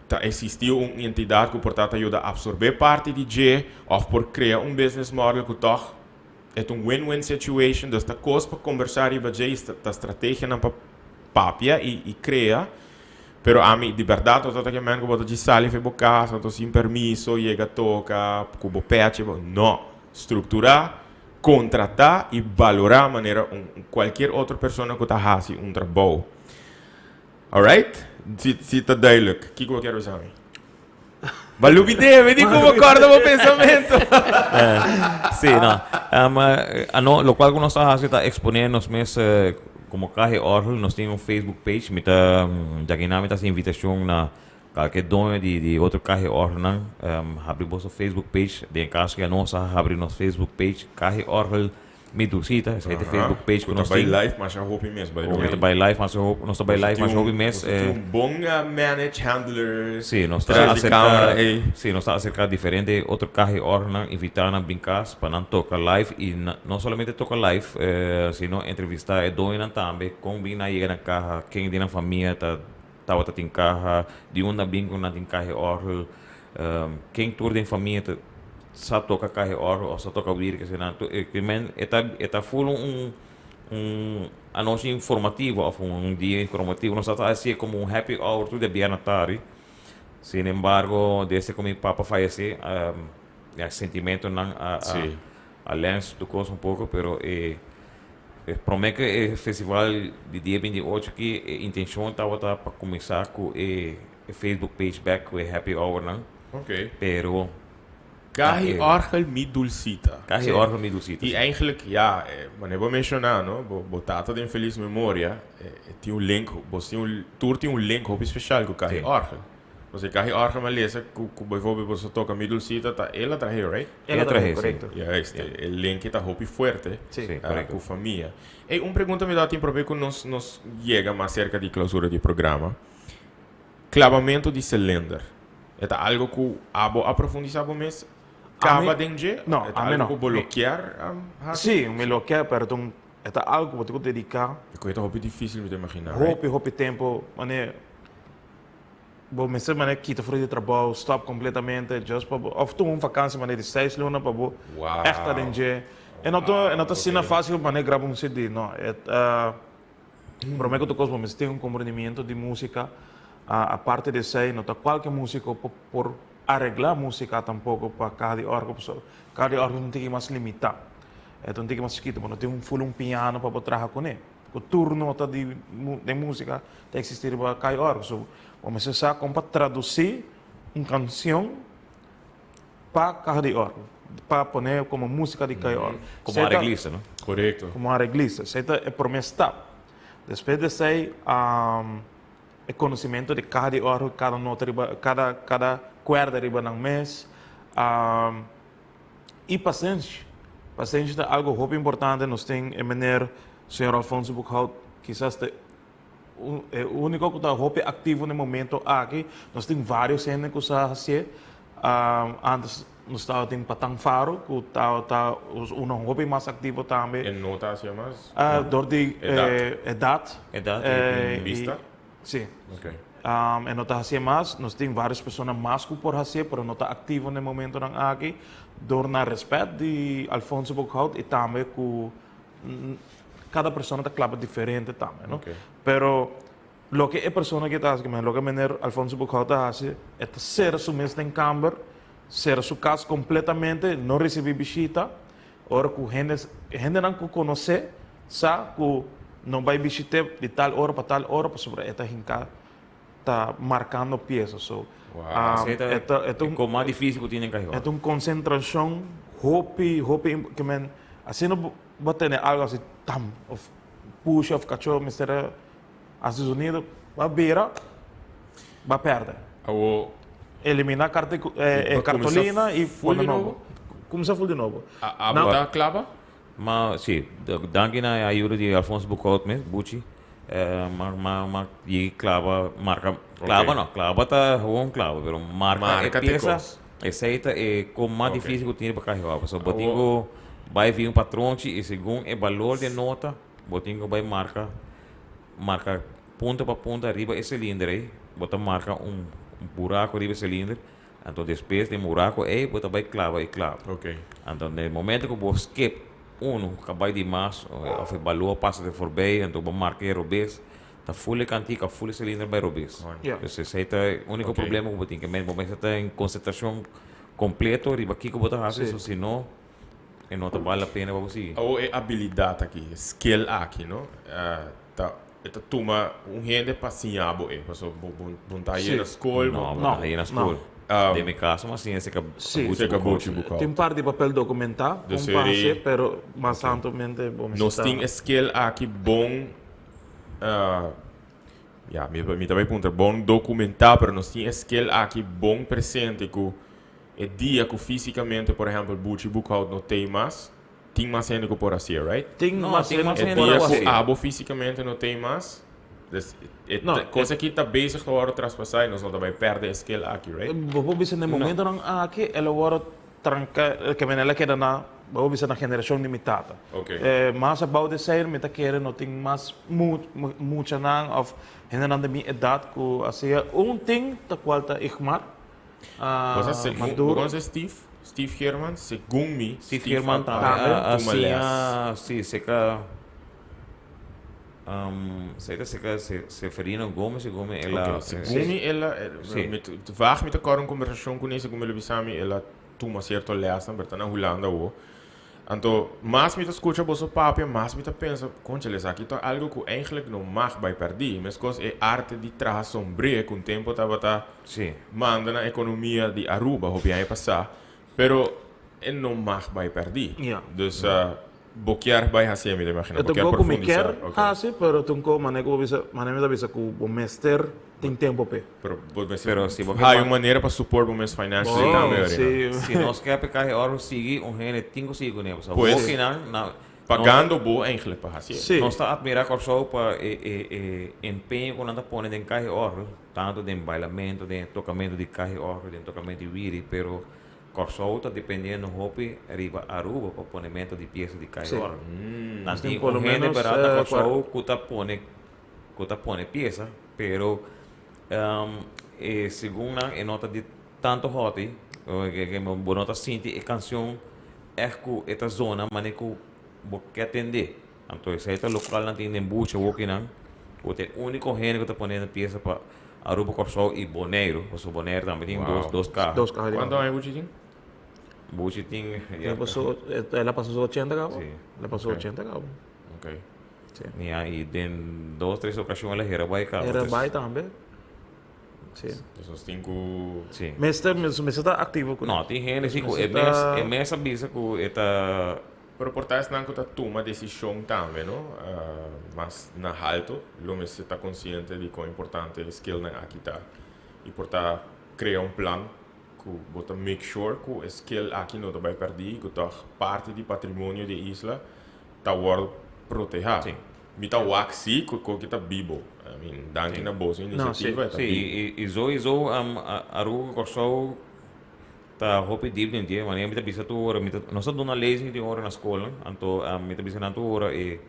ta existi un entidad cu por ta ta yuda absorbe parti di dje of por crea un business model cu toch e ta un win-win situation, dus ta cos pa combersa riba dje y ta strategianan pa papia y crea, pero ami di berdad no ta ta kemen cu bo ta djis sali for bo cas anto sin permiso yega toca cu bo pechi, no, structura, contrata y balora manera un cualkier otro persona cu ta haci un trabou. Alright, si si ta duidelijk. Kiko bo kier bisa mi? Ba lubidé, mi di ku bo kòrda bo pensamentu. Sí, no. Um, ano, lokual ku nos ta hasi ta eksponé nos mes komo Kahe Orgel. Nos tin un Facebook page. Mi ta, djakinan mi ta hasi invitashon na kalke doño di di otro Kahe Orgelnan, um, habri boso Facebook page. Den e kaso ke anos a habri nos Facebook page, Kahe Orgel. Mi Dulcita, esei ta e Facebook page ku nos tin. Ku ta bai live masha hopi mes, by the way. Ku ta bai live masha hopi, nos ta bai live masha hopi mes. Nos tin un bon manage handler. Sí, nos ta aserká, sí, nos ta aserká diferente otro kaha i òrgannan, invitá nan bin kas pa nan toka live i no solamente toka live, sino entrevistá e doñonan tambe, kon bin nan yega na kaha, ken di nan famia ta tabata tin kaha, di unda bin ku nan tin kaha i òrgel. Ken tur den famia ta sa toka kahe oro of sa toka wir kese nan tur e men e ta e ta ful un un anochi informativo of un dia informativo nos ta hasié komo un happy hour tur dia bierna tardi sin embargo desde ku mi papa fayesé ya sentimentonan a a lens tur kos un poko pero e prome ku e festival di dia 28 aki e intenshon tabata pa kuminsá ku e E Facebook page back cu e happy hour nan. Ok. Pero. Kahi orgel mi dulcita. Kahi orgel mi dulcita. Y eigenlijk ja, wanneer bo menciona no, bo bo tata den feliz memoria, e tin un link, bo tin un, tur tin un link hopi special cu kahi orgel. Pasobra e kahi orgel mi a lesa cu cu bijvoorbeeld bo sa toca mi dulcita ta el a trahe, right? El a trahe, correcto. Juist, e link ta hopi fuerte. Si, correcto. Cu famia. Ey, un pregunta mi ta tin prome cu nos nos yega mas cerca di clausura di programa. Klabamentu di silinder, e ta algo ku abo a profundisá bo mes kaba den dje? No, E ta ami algo no. ku bo lo kier hasi? Sí, mi lo kier, pero ta un, e ta algo ku bo tin ku dediká. E ku e ta hopi difísil mi ta imaginá, right? Hopi, hopi tempu, manera bo mester manera kita for di trabou, stòp kompletamente, just pa bo, òf tuma un vakansi manera di seis luna pa bo ègt ta den dje. E no ta, e no ta asina fásil manera graba un CD, no. E ta. Prome ku tur kos bo mester tin un komprendimiento di músika. Aparte di esei no ta kualke músiko por por areglá músika tampoko pa kaha di òrgel pasobra kaha di òrgel ta un tiki mas limitá. E ta un tiki mas chikitu, bo no tin un ful un piano pa bo traha kuné. Ku tur nota di den músika ta eksistí riba kaha di òrgel. So bo mester sa kon pa tradusí un kanshon pa kaha di òrgel, pa pone komo músika di kaha di òrgel. Komo areglista, no? Korekto. Komo areglista. Esei ta e promé stap. Despues di esei, e konosementu di kaha di òrgel, kada nota riba, kada, kada kuerda riba nan mes. I pasenshi. Pasenshi ta algu hopi importante. Nos tin e meneer señor Alfonso Boekhoudt, kisas ta E úniko ku ta hopi aktivo na e momento aki, nos tin vários hende ku sa hasié. Antes nos tabatin Patan Faro ku tabata uno hopi mas aktivo tambe. E no ta hasié mas? Dor di edat. Edat i bista? Si. E no ta hasié mas. Nos tin vários persona mas ku por hasié pero no ta aktivo na e momentonan aki dor na rèspèt di Alfonso Boekhoudt i tambe ku Cada persona ta clapa diferente tambe, no? Pero loke e persona ke ta haci, loke meneer Alfonso Boekhoudt ta haci, e ta cera su mes den camber, cera su cas completamente, no ricibi bishita. Ora cu hende, hendenan cu conoce sa cu no bay bishite di tal ora pa tal ora pasobra e ta hinca, ta marcando pieza. So, Esey ta e co mas dificil cu tin den Cajón. E ta un concentracion hopi, hopi, ke men, asina bo. Bo tene algo asi tam of pusha of cacho mester a haci zonido bo a bira bo a perde. Awo. Elimina cartolina y pone nobo. Cuminsa full di nobo. Abo ta claba? Ma si, danki na e ayuda di Alfonso Boekhout mes, Buchi, ma ma ma yegi klaba marka, klaba no, klaba ta gewoon klaba, pero marka e piesa, esei ta e kon mas dificil ku tin riba kaha awa, pasobra bo tin ku bai via un patronchi i segun e balor di e nota bo tin ku bai marka, marka punta pa punta riba e silinder ei, bo ta marka un buraku riba e silinder. Anto despues di mura ku ei bo ta bai klaba e klab. Anto na e momento ku bo skip unu ku bai di mas òf e balua pasa te forbei anto bo marka e robes ta ful e kantika ful e silinder bai robes. Dus esei ta e uniko problema ku bo tin ke men bo mester ta den konsentrashon kompleto riba kiko bo ta hasi so si no e no ta bal la pena pa bo sigui. Awor e abilidat aki e skill aki no ta E ta tuma un hende pa siña bo e, pasobra bo bo bo ta haye na skol. No, bo ta haye na skol. Den mi kaso mi a siña seka buchi bukòt. Tin par di papel dokumentá kon pa hasié, pero mas tantumente bo mester Nos tin e skill aki bon, ya, mi mi ta bai puntra bon dokumentá, pero nos tin e skill aki bon presente ku e dia ku físikamente, por ehèmpel, buchi bukòt no t'ei mas, Tin mas hende ku por hasié, right? Tin No, mas tin hende mas ku hende por E dia ku ku hasié. abo físikamente no t'ei mas, dus e No, kos aki ta bezig ta wòrdu traspasá i nos no ta bai pèrdè e skill aki, right? Bo por bisa na e momentonan aki el a wòrdu tranká, ke men el a keda na, bo por bisa na generashon di mi tata. Ok. Mas abou di esei mi ta kere no tin mas muchanan òf hendenan di mi edat ku hasié. Un tin ta kual ta Igmar. Bo sa segun, bo Maduro. conoce Steve? Steve Geerman? Segun mi, Steve Steve Geerman a, tambe a a, a tuma les. siña, si, seka, um, sey ta seka Se, Seferino Gomez, segun mi, el a, Ok, segun mi el a, Sí. mi t- vaag mi ta kòrda un kombersashon kuné, segun mi lo bisa mi, el a tuma sierto lèsnan, pero ta na Hulanda awo. Anto, mas mi ta skucha boso papia, mas mi ta pensa, Conchale, esaki ta algo ku eigenlijk no mag bai pèrdí. Meskos e arte di traha sombré ku un tempu tabata manda na ekonomia di Aruba hopi aña pasá, pero e no mag bai pèrdí. Dus, bo kier bai hasié, mi ta imaginá. E Bo ta kier un kos ku mi profundisá. kier hasi, pero ta un kos manera ku bo bisa, manera mi ta bisa ku bo mester tin tempu p'e. Pero bo mester Pero si bo ke haya un manera pa support bo mes financially Bo, tambe, Orina. si. Si nos ke apliká e ora sigui, un hende tin ku sigui kuné. Pasobra Pues, hokinan na pagando bo eigenlijk pa hasié. Si. Nos ta atmirá Kòrsou pa e e e empeño ku nan ta pone den kaha e òrgel, tantu den bailamentu, den e tokamentu di kaha e òrgel, den tokamentu di wiri, pero Kòrsou ta dependiendo hopi riba Aruba pa ponementu di piesa di kaha e Si. òrgel. Nan Nos tin tin por un lo hende menos, bèrdat na Kòrsou kuar ku ta pone ku ta pone piesa, pero e segun nan e no ta di tanto hòti, bo no ta sinti e kanshon ègt ku e ta zona manera ku bo ke tendé. Anto esei ta lokual nan tin den bucha wokinan, ku ta e úniko hende ku ta pone piesa pa Aruba, Kòrsou i Boneiru, pasobra Boneiru tambe tin dos dos kaha. Dos kaha di Kuantu aña Buchi tin? Buchi tin El pasó, el a pasa su ochenta kaba? Sí. El a pasa su ochenta kaba. Oké. Sí. Ya, i den dos, tres okashon el a hera bai kaba. Hera Dus bai tambe. Sí. Dus nos tin ku. Sí. Mester, mester ta aktivo ku. No, tin hende sí ku e Mester mes, ta- e mes a bisa ku e ta. Pero por ta esnan ku ta tuma desishon tambe, no? Mas na halto lo mester ta konsiente di kon importante e skillnan aki ta. I por ta krea un plan ku bo ta make sure ku e skill aki no ta bai pèrdí i ku tòg parti di patrimonio di e isla ta wòrdu protehá. Sí. Mi ta wak sí ku koki ta bibo. I mean, danki na boso inisiativa e ta Sí, bibo. i sowieso Aruba ku Kòrsou ta hopi diep den dje. Wanneer mi ta bisa tur ora, mi ta, nos ta duna lezing tin ora na skolnan, anto mi ta bisa nan tur ora e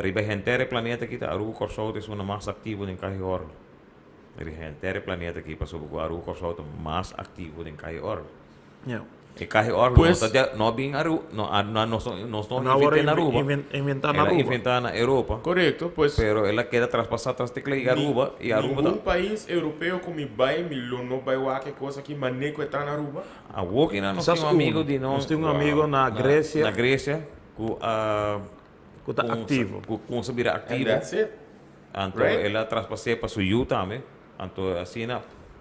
riba henter e planeta aki ta Aruba ku Kòrsou ta esun mas aktivo den kahe òrdu. Riba henter e planeta aki pasobra ku Aruba ku Kòrsou ta mas aktivo den kahe òrdu. Ja. E kahe òrdu Pues- no ta di, no bin Aru, no a no nos no nos no No a wòrdu invent'é na Aruba. inventá na El a Aruba. inventá na Europa. Korekto, pues. Pero el a keda traspasá tras tecla i Aruba i Aruba ta. Ningun pais europeo ku mi bai mi lo no bai wak e kos aki mané ku e ta na Aruba. Awor ki nan nos Kisas tin un amigo un. di nos. Nos tin un amigo na Grecia. Na Grecia ku a. Ku ta aktivo. Ku kumsa bira And aktivo. that's it. Anto Right? el a traspas'é pa su yu tambe. Anto asina,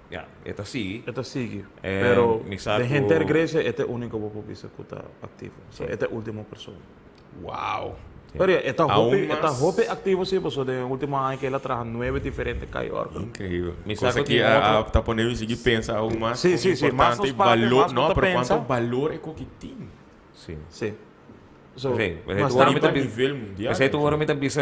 ya, e ta sigui. E ta sigui. Eh, Pero mi sa den ku- henter Grecia e ta e único bo por bisa ku ta aktivo. So, e ta e último persona. Wow. Pero ya, e ta Aún hopi, e ta mas- hopi aktivo si, pasobra den último aña ke el a traha nuebe diferente kai órgano. Increíble. Mi sa Cosa ku ki tin a, otro- a ta pone mi sigui pensa aún mas Sí, kon sí, sí. Mas importante nos papia, balor, mas bo no, ta pero pensa. cuanto balor e koki tin. Sí. Sí. So, Sí, mas mas ora mi tanto ta nivel mundial. Pesey tur ora mi ta bisa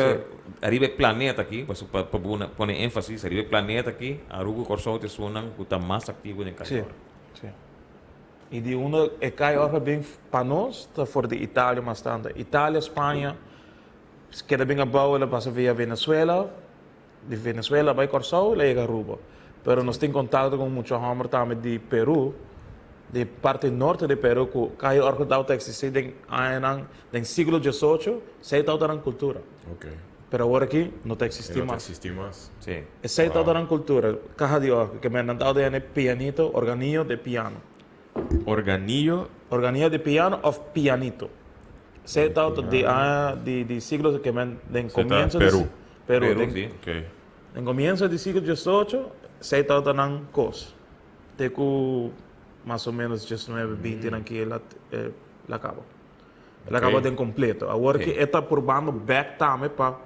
ariba e planeta aki, paso pa pa pone énfasis, ariba e planeta aki, Aruba y Kòrsou ta esunnan ku ta mas aktivo den Sí, Caribe. sí. Y di unda e kai ora bin pa nos ta for di Italia mas tanto. Italia, Spaña, keda bin abou el a pasa via Venezuela, di Venezuela bai Kòrsou el a yega Aruba. Pero nos tin kontakto ku mucha hòmber tambe di Peru, di parti norte di Peru ku kai ora ku tabata eksistí den añanan, den siglo diesocho, esei tabata nan kultura. Pero awor aki no ta eksistí E no ta mas. eksistí mas. Sí. Esei tabata nan kultura, kaha di òrgel, ke men nan tabata yama e pianito, organio de piano. Organio. Organio de piano òf pianito. Esei tabata di aña di di siglo ke men den Esei ta komienso di Peru. Peru, Peru, den sí. Ok. den komienso di siglo diesocho esei tabata nan kos. Te ku mas o menos diesnuebe, binti nan ki el a el a kaba. El a kaba den kompleto. Awor ki e ta purbando bèk tambe pa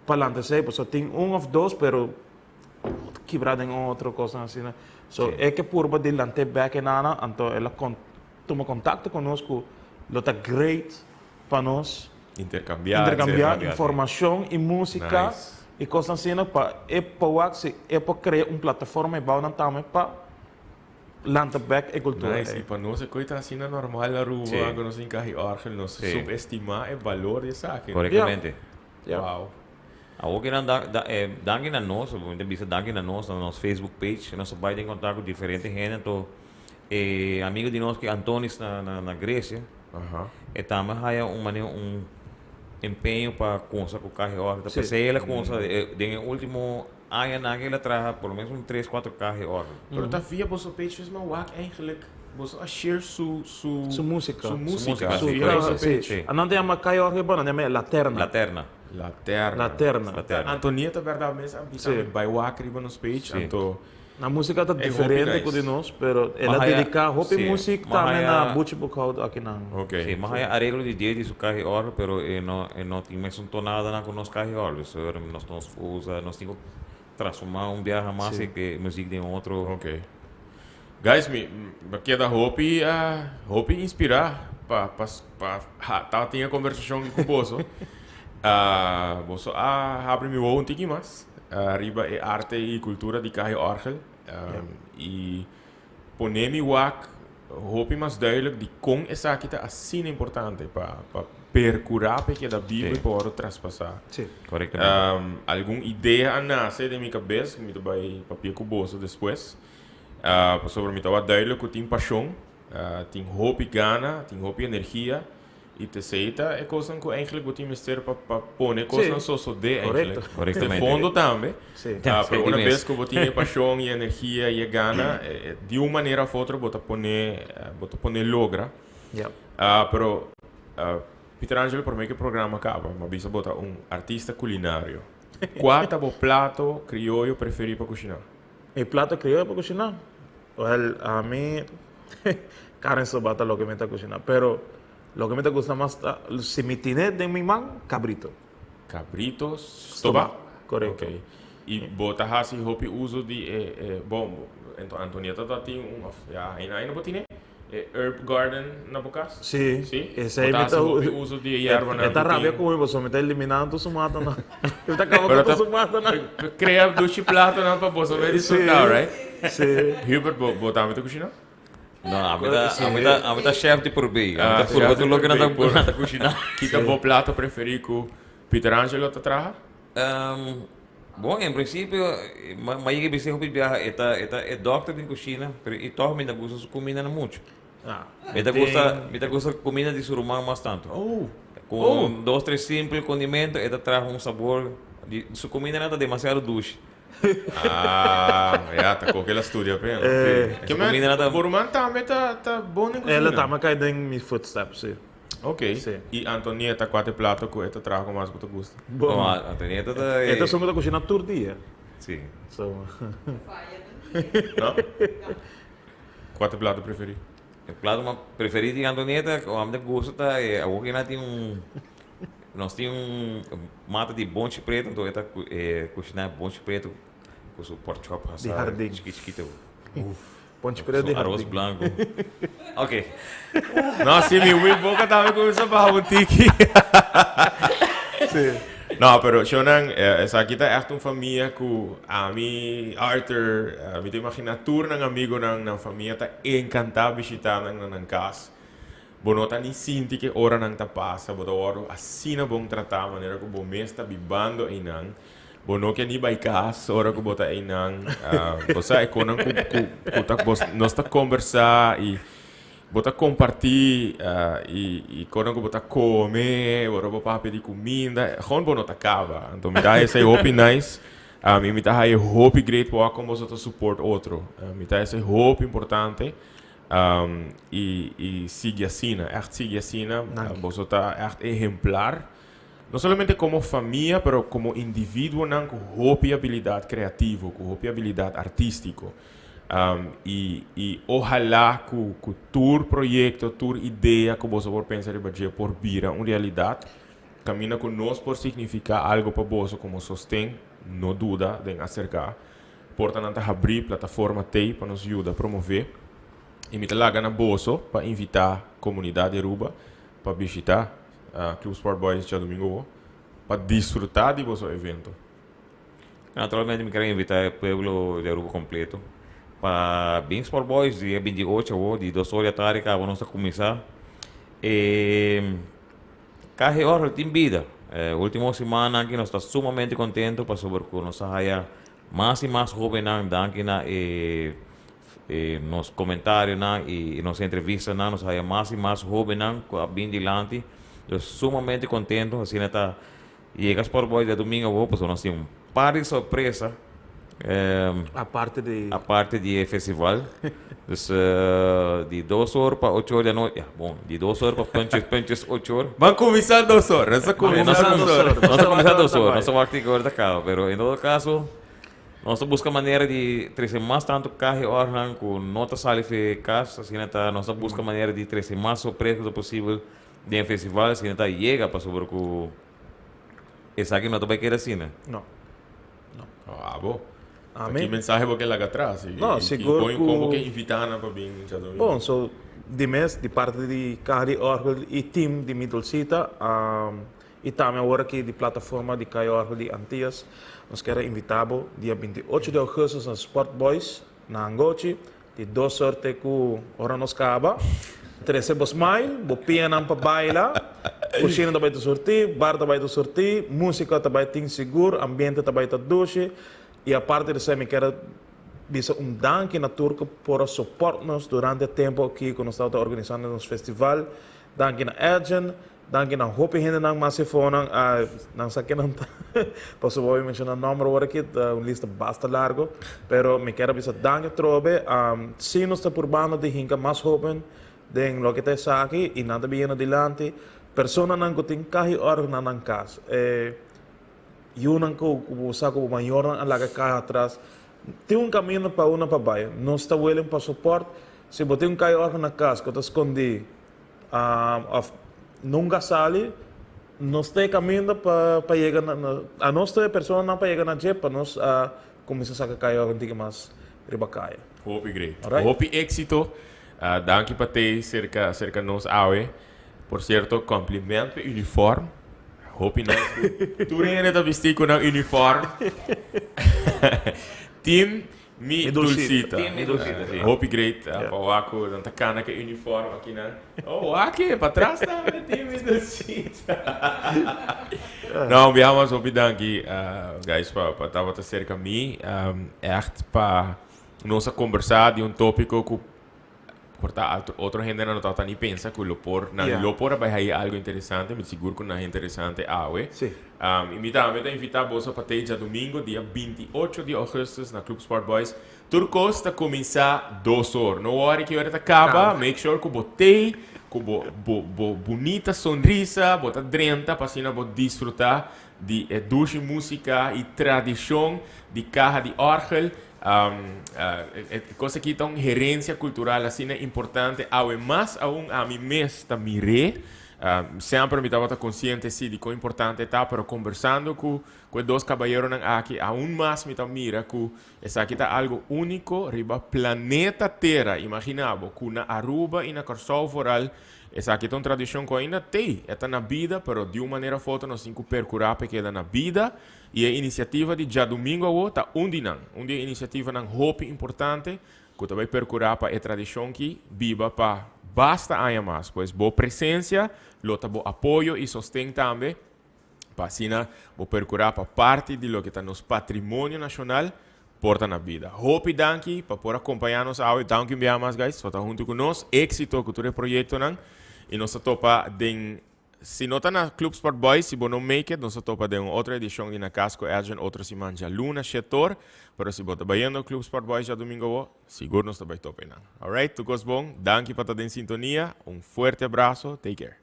pa lanta esei, pasobra tin un òf dos pero kibra den otro kosnan asina. So e ke purba di lant'é bèk e nana, anto el a tuma kontakto ku nos ku lo ta great pa nos Interkambiá, interkambiá informashon i músika i kosnan asina pa e por wak si e por krea un plataforma e bou nan tambe pa lanta bek e cultura Nice, ey. y pa nos e coy ta asina normal Aruba, Sí. cu nos tin cahi orgel, nos Sí. subestima e balor di esaki. Correctamente. Ja. Wow. Awor ki nan da, da, eh, danki na nos, mi ta bisa danki na nos, na nos Facebook page, nos a bai den contacto cu diferente hende, anto e amigo di nos ki Antonis na, na, na Grecia, Aha. e tambe haya un manera un empeño pa cunsa cu cahi orgel. Ta Sí. pesey el a cunsa, eh, den e ultimo Añanan el a traha por lo menos un tres, cuatro caha di órgel. Pero ta via boso page mes ma wak eigenlijk boso a share su su Su música. su música música, Su sí, via caha, boso sí. page. Sí. A nan ta yama caha orgel, bueno, nan yama laterna. Laterna. Laterna. Laterna. Laterna. Antonieta berdad mes a bisa Sí. mi bai wak riba nos page Sí. anto Na música ta Ey, hopi diferente nice. cu di nos, pero el a Mas haya- dedica hopi sí, music mas tambe na haya- Buchi Boekhout aki nan. Ok. Sí, mas haya arreglo di die di su caha di órgel, pero e no, e no tin mesun tonadanan cu nos caha di órgel. So, nos nos usa, nos tin cu transforma un biaha mas Sí. e ke muziek den otro. Ok. Guys, mi mi keda hopi ah, hopi inspira pa pa pa ha tabatin e conversacion cu boso. Ah, boso a habri mi wowo un tiki mas. Riba e arte y cultura di caha y orgel y pone mi wak hopi mas duidelijk di con esaki ta asina importante pa pa percura pa e keda bibo y pa worde traspasa. Correctamente. Algun idea a nace den mi cabes cu mi ta bay papia cu boso despues pasobra mi ta wak duidelijk cu tin pasion, tin hopi gana, tin hopi energia. I tesei ta e kosnan ku eigenlijk bo tin mester pa pa pone e kosnan sosodé eigenlijk. Correcto. Correctamente. Te fondo tambe. Sí. Ah, pero una Sí, bes ku bo tin e pashon i energia i e gana, di un manera of otro bo ta pone bo ta pone logra. Ja. Ah, pero Peter Angelo prome ku e programa kaba, mi a bisa bo ta un artista kulinario. Kua ta bo plato krioyo preferí pa kushiná? Mi plato krioyo pa kushiná? Wel, ami karen soba ta loke mi ta kushiná, pero Loke mi ta gusta mas ta, si mi tine den mi man, cabrito. Cabrito stoba? Correcto. Ok. Y bo ta haci hopi uso di e, e, bon, ento Antonieta ta tin un, of, ya, aina, aina bo tine? E herb garden na bo cas? Si. Si? Esey Bo ta mi haci ta hopi uso di e yerbanan E ta cu rabia tin? cu mi pasobra mi ta eliminando tur su matanan. Mi ta caba Pero cu tur ta su matanan. crea dushi platonan pa boso bay disfruta, right? Si. Hubert, bo, bo tambe ta cushina? No, ami ta, ami ta, ami ta chef di purbí. Ami ta Ah, purba chef di tur loke nan ta, purbí. nan ta kushiná. Ki ta bo plato preferí ku Peter Angelo ta traha? Bon, en prinsipio, mi a yega bis'é hopi biaha, e ta, e ta e dòkter den kushina, pero i tòg mi ta gusta su kumindanan muchu. Mi ta gusta, mi ta gusta kuminda di su ruman mas tantu. Oh! Ku dos, tres simpel kondimento e ta traha un sabor di, su kumindanan ta demasiado dushi. Ah, ya, ta koke el a studia p'e, no? Eh. Ke Su comida na ta- Bo ruman tambe ta, ta bon den El cocina? tambe kai den mi footsteps, si. Ok. Sí. I Antonieta, kua ta e plato ku e ta traha ku mas bo ta gusta? Bon. No, Antonieta ta... E ta esun ku ta kushina tur dia. Si. So. No? Kua ta e plato preferí? E plato mas preferí di Antonieta ku ami ta gusta ta e awor ku nan tin un nos tin un mata di bonchi pretu anto e ta kushiná bonchi pretu ku su pork chop Di hasá hardin. chikit chikito. Uf. Ponchi preto di Arroz jardín. blanco. Ok. No, si mi wi boca tambe cuminsa baha un tiki. Si. No, pero shownan, esaki ta echt un famia cu ami, Arthur, mi ta imagina tur nan amigonan, nan famia ta encanta bishita nan na nan cas. Bo no ta ni sinti ke oranan ta pasa, bo ta wòrdu asina bon tratá manera ku bo mes ta bibando einan. Bo no ke ni bai kas ora ku bo ta einan. Bo sa e konan ku ku ku ta bos nos ta kombersá i bo ta kompartí i i konan ku bo ta kome, ora bo papia di kuminda, gewoon bo no ta kaba. Anto mi ta haña esei hopi nice. I mi ta haña hopi great por wak kon boso ta support otro. Mi ta haña esei hopi importante. Y y sigui asina, echt sigui asina. Boso ta echt ehemplar. No solamente como famia, pero como individuonan cu hopi habilidad creativo, cu hopi habilidad artistico. Y y ohala cu cu tur proyecto, tur idea cu boso por pensa riba dje por bira un realidad. Caminda cu nos por significa algo pa boso como sosten, no duda den acerca. Portanan ta habrí, plataforma t'ei pa nos yuda promové. I mi ta laga na boso pa invitá komunidat di Aruba pa bishitá Club Sport Boys djadumingu awo pa disfrutá di boso evento. Naturalmente mi kere invitá e pueblo di Aruba kompleto pa bin Sport Boys dia 28 awo di dos or di atardi kaba nos ta kuminsá. E Cahe Orgel tin bida. E ultimo simannan aki nos ta sumamente contento pasobra cu nos a haya mas y mas hobennan danki na e e nos comentarionan y nos entrevistanan nos a haya mas y mas hobennan cu a bin dilanti. Nos sumamente contento asina ta yega Sport Boys diadomingo awo pasobra nos tin un par di sorpresa. Aparte di. Aparte di e festival. Dus di dos or pa ocho or di anochi. Ya, bon, di dos or pa punches, punches ocho or. Ban kuminsá dos or. Nos a kuminsá dos or. Nos a kuminsá dos or. Nos a wak tin ora ta kaba. Pero en todo kaso, nos ta buska manera di trese mas tantu kaha i ornan ku no ta sali for kas. Asina ta nos ta buska manera di trese mas sorpresa ku ta posibel den e festival. Asina ta yega pasobra ku esaki no ta bai keda asina. No. Abo. Amén. Ki mensahe bo ke laga atras? No, sigur ku... ku- Kon bo ke invitá nan pa bin djadomingo? Bon, so di mes, di parti di Caha di Orgel i team di Mi Dulcita, i tambe awor aki di plataforma di Caha di Orgel di Antillas, nos kier a invitá bo dia 28 di augustus na Sport Boys na Angochi, Di dos or te ku ora nos kaba, trese bo smile, bo pianan pa baila, kushina ta bai ta surtí, bar ta bai ta surtí, músika ta bai tin sigur, ambiente ta bai ta dushi, i aparte di esei mi kier a bisa un danki na tur ku por a sopòrt nos durante e tempu aki ku nos tabata organisando nos festival. Danki na Edjean, danki na hopi hendenan mas efonan, nan sa ken nan ta, pasobra bo a menciona nomber awor aki, ta un lista basta largo, pero mi kier a bisa danki atrobe, si nos ta purbando di hinca mas hoben den loke ta esaki y nan ta biniendo dilanti, personanan cu tin cahi org na nan cas, e yunan cu bo sa cu bo mayornan a laga caha atras, tin un camino pa una pa bay, nos ta willing pa support, si bo tin un cahi org na cas cu ta scondi, Of nunca sali, nos ta e caminda pa pa yega na na anos ta e personanan pa yega na dje pa nos a cuminsa saca caya un tiki mas riba caya. Hopi great. Alright. Hopi éxito. Danki pa tei cerca cerca nos awe. Por cierto, compliment p'e uniform. Hopi nice cu tur hende ta bisti cu nan uniform. Team Mi dulcita. Mi dulcita, si. Hopi great pa wak cu nan ta cana cu e uniform aki nan. Oh, wak e, patras tambe tin mi dulcita. No, un biaha mas hopi danki guys pa pa tabata cerca mi. Echt pa nos a conversa di un topico cu por ta otro hendenan no tabata ni pensa cu lo por, nan lo por a bay hayi algo interesante. Mi sigur cu nan interesante awe. Y mi tambe ta invita boso pa tei djadomingo dia 28 di augustus na Club Sport Boys. Tur cos ta cuminsa dos or. No worry ki ora ta caba. Make sure cu bo tei cu bo bo bo bunita sonrisa, bo ta drenta pa asina bo disfruta di e dushi musica y tradicion di caha di orgel. E cos aki ta un herencia cultural asina importante. Awe mas aun ami mes ta mir'é. Semper mi tabata konsiente si di kon importante ta, pero kombersando ku ku e dos kabayeronan aki aun mas mi ta mira ku esaki ta algu úniko riba planeta Tera. Imaginá bo ku na Aruba i na Kòrsou vooral esaki ta un tradishon ku ainda t'ei, e ta na bida, pero di un manera of otro nos tin ku perkurá pa e keda na bida. I e inisiativa di djadumingu awo ta un di nan, un di e inisiativanan hopi importante ku ta bai perkurá pa e tradishon ki biba pa basta aña mas. Pues bo presensia lo ta bo apoyo i sosten tambe pa asina bo perkurá pa parti di loke ta nos patrimonio nashonal por ta na bida. Hopi danki pa por a kompañá nos awe. Danki un biaha mas guys pa ta huntu ku nos. Éksito ku tur e proyektonan i nos ta topa den Si no ta na Club Sport Boys, si bo no make it, nos ta topa den un otro edicion di Na Cas cu Edjean otro siman djaluna shetor. Pero si bo ta bayendo Club Sport Boys djadomingo awo, sigur nos ta bay topa einan. Alright, tur cos bon. Danki pa ta den sintonia. Un fuerte abrazo. Take care.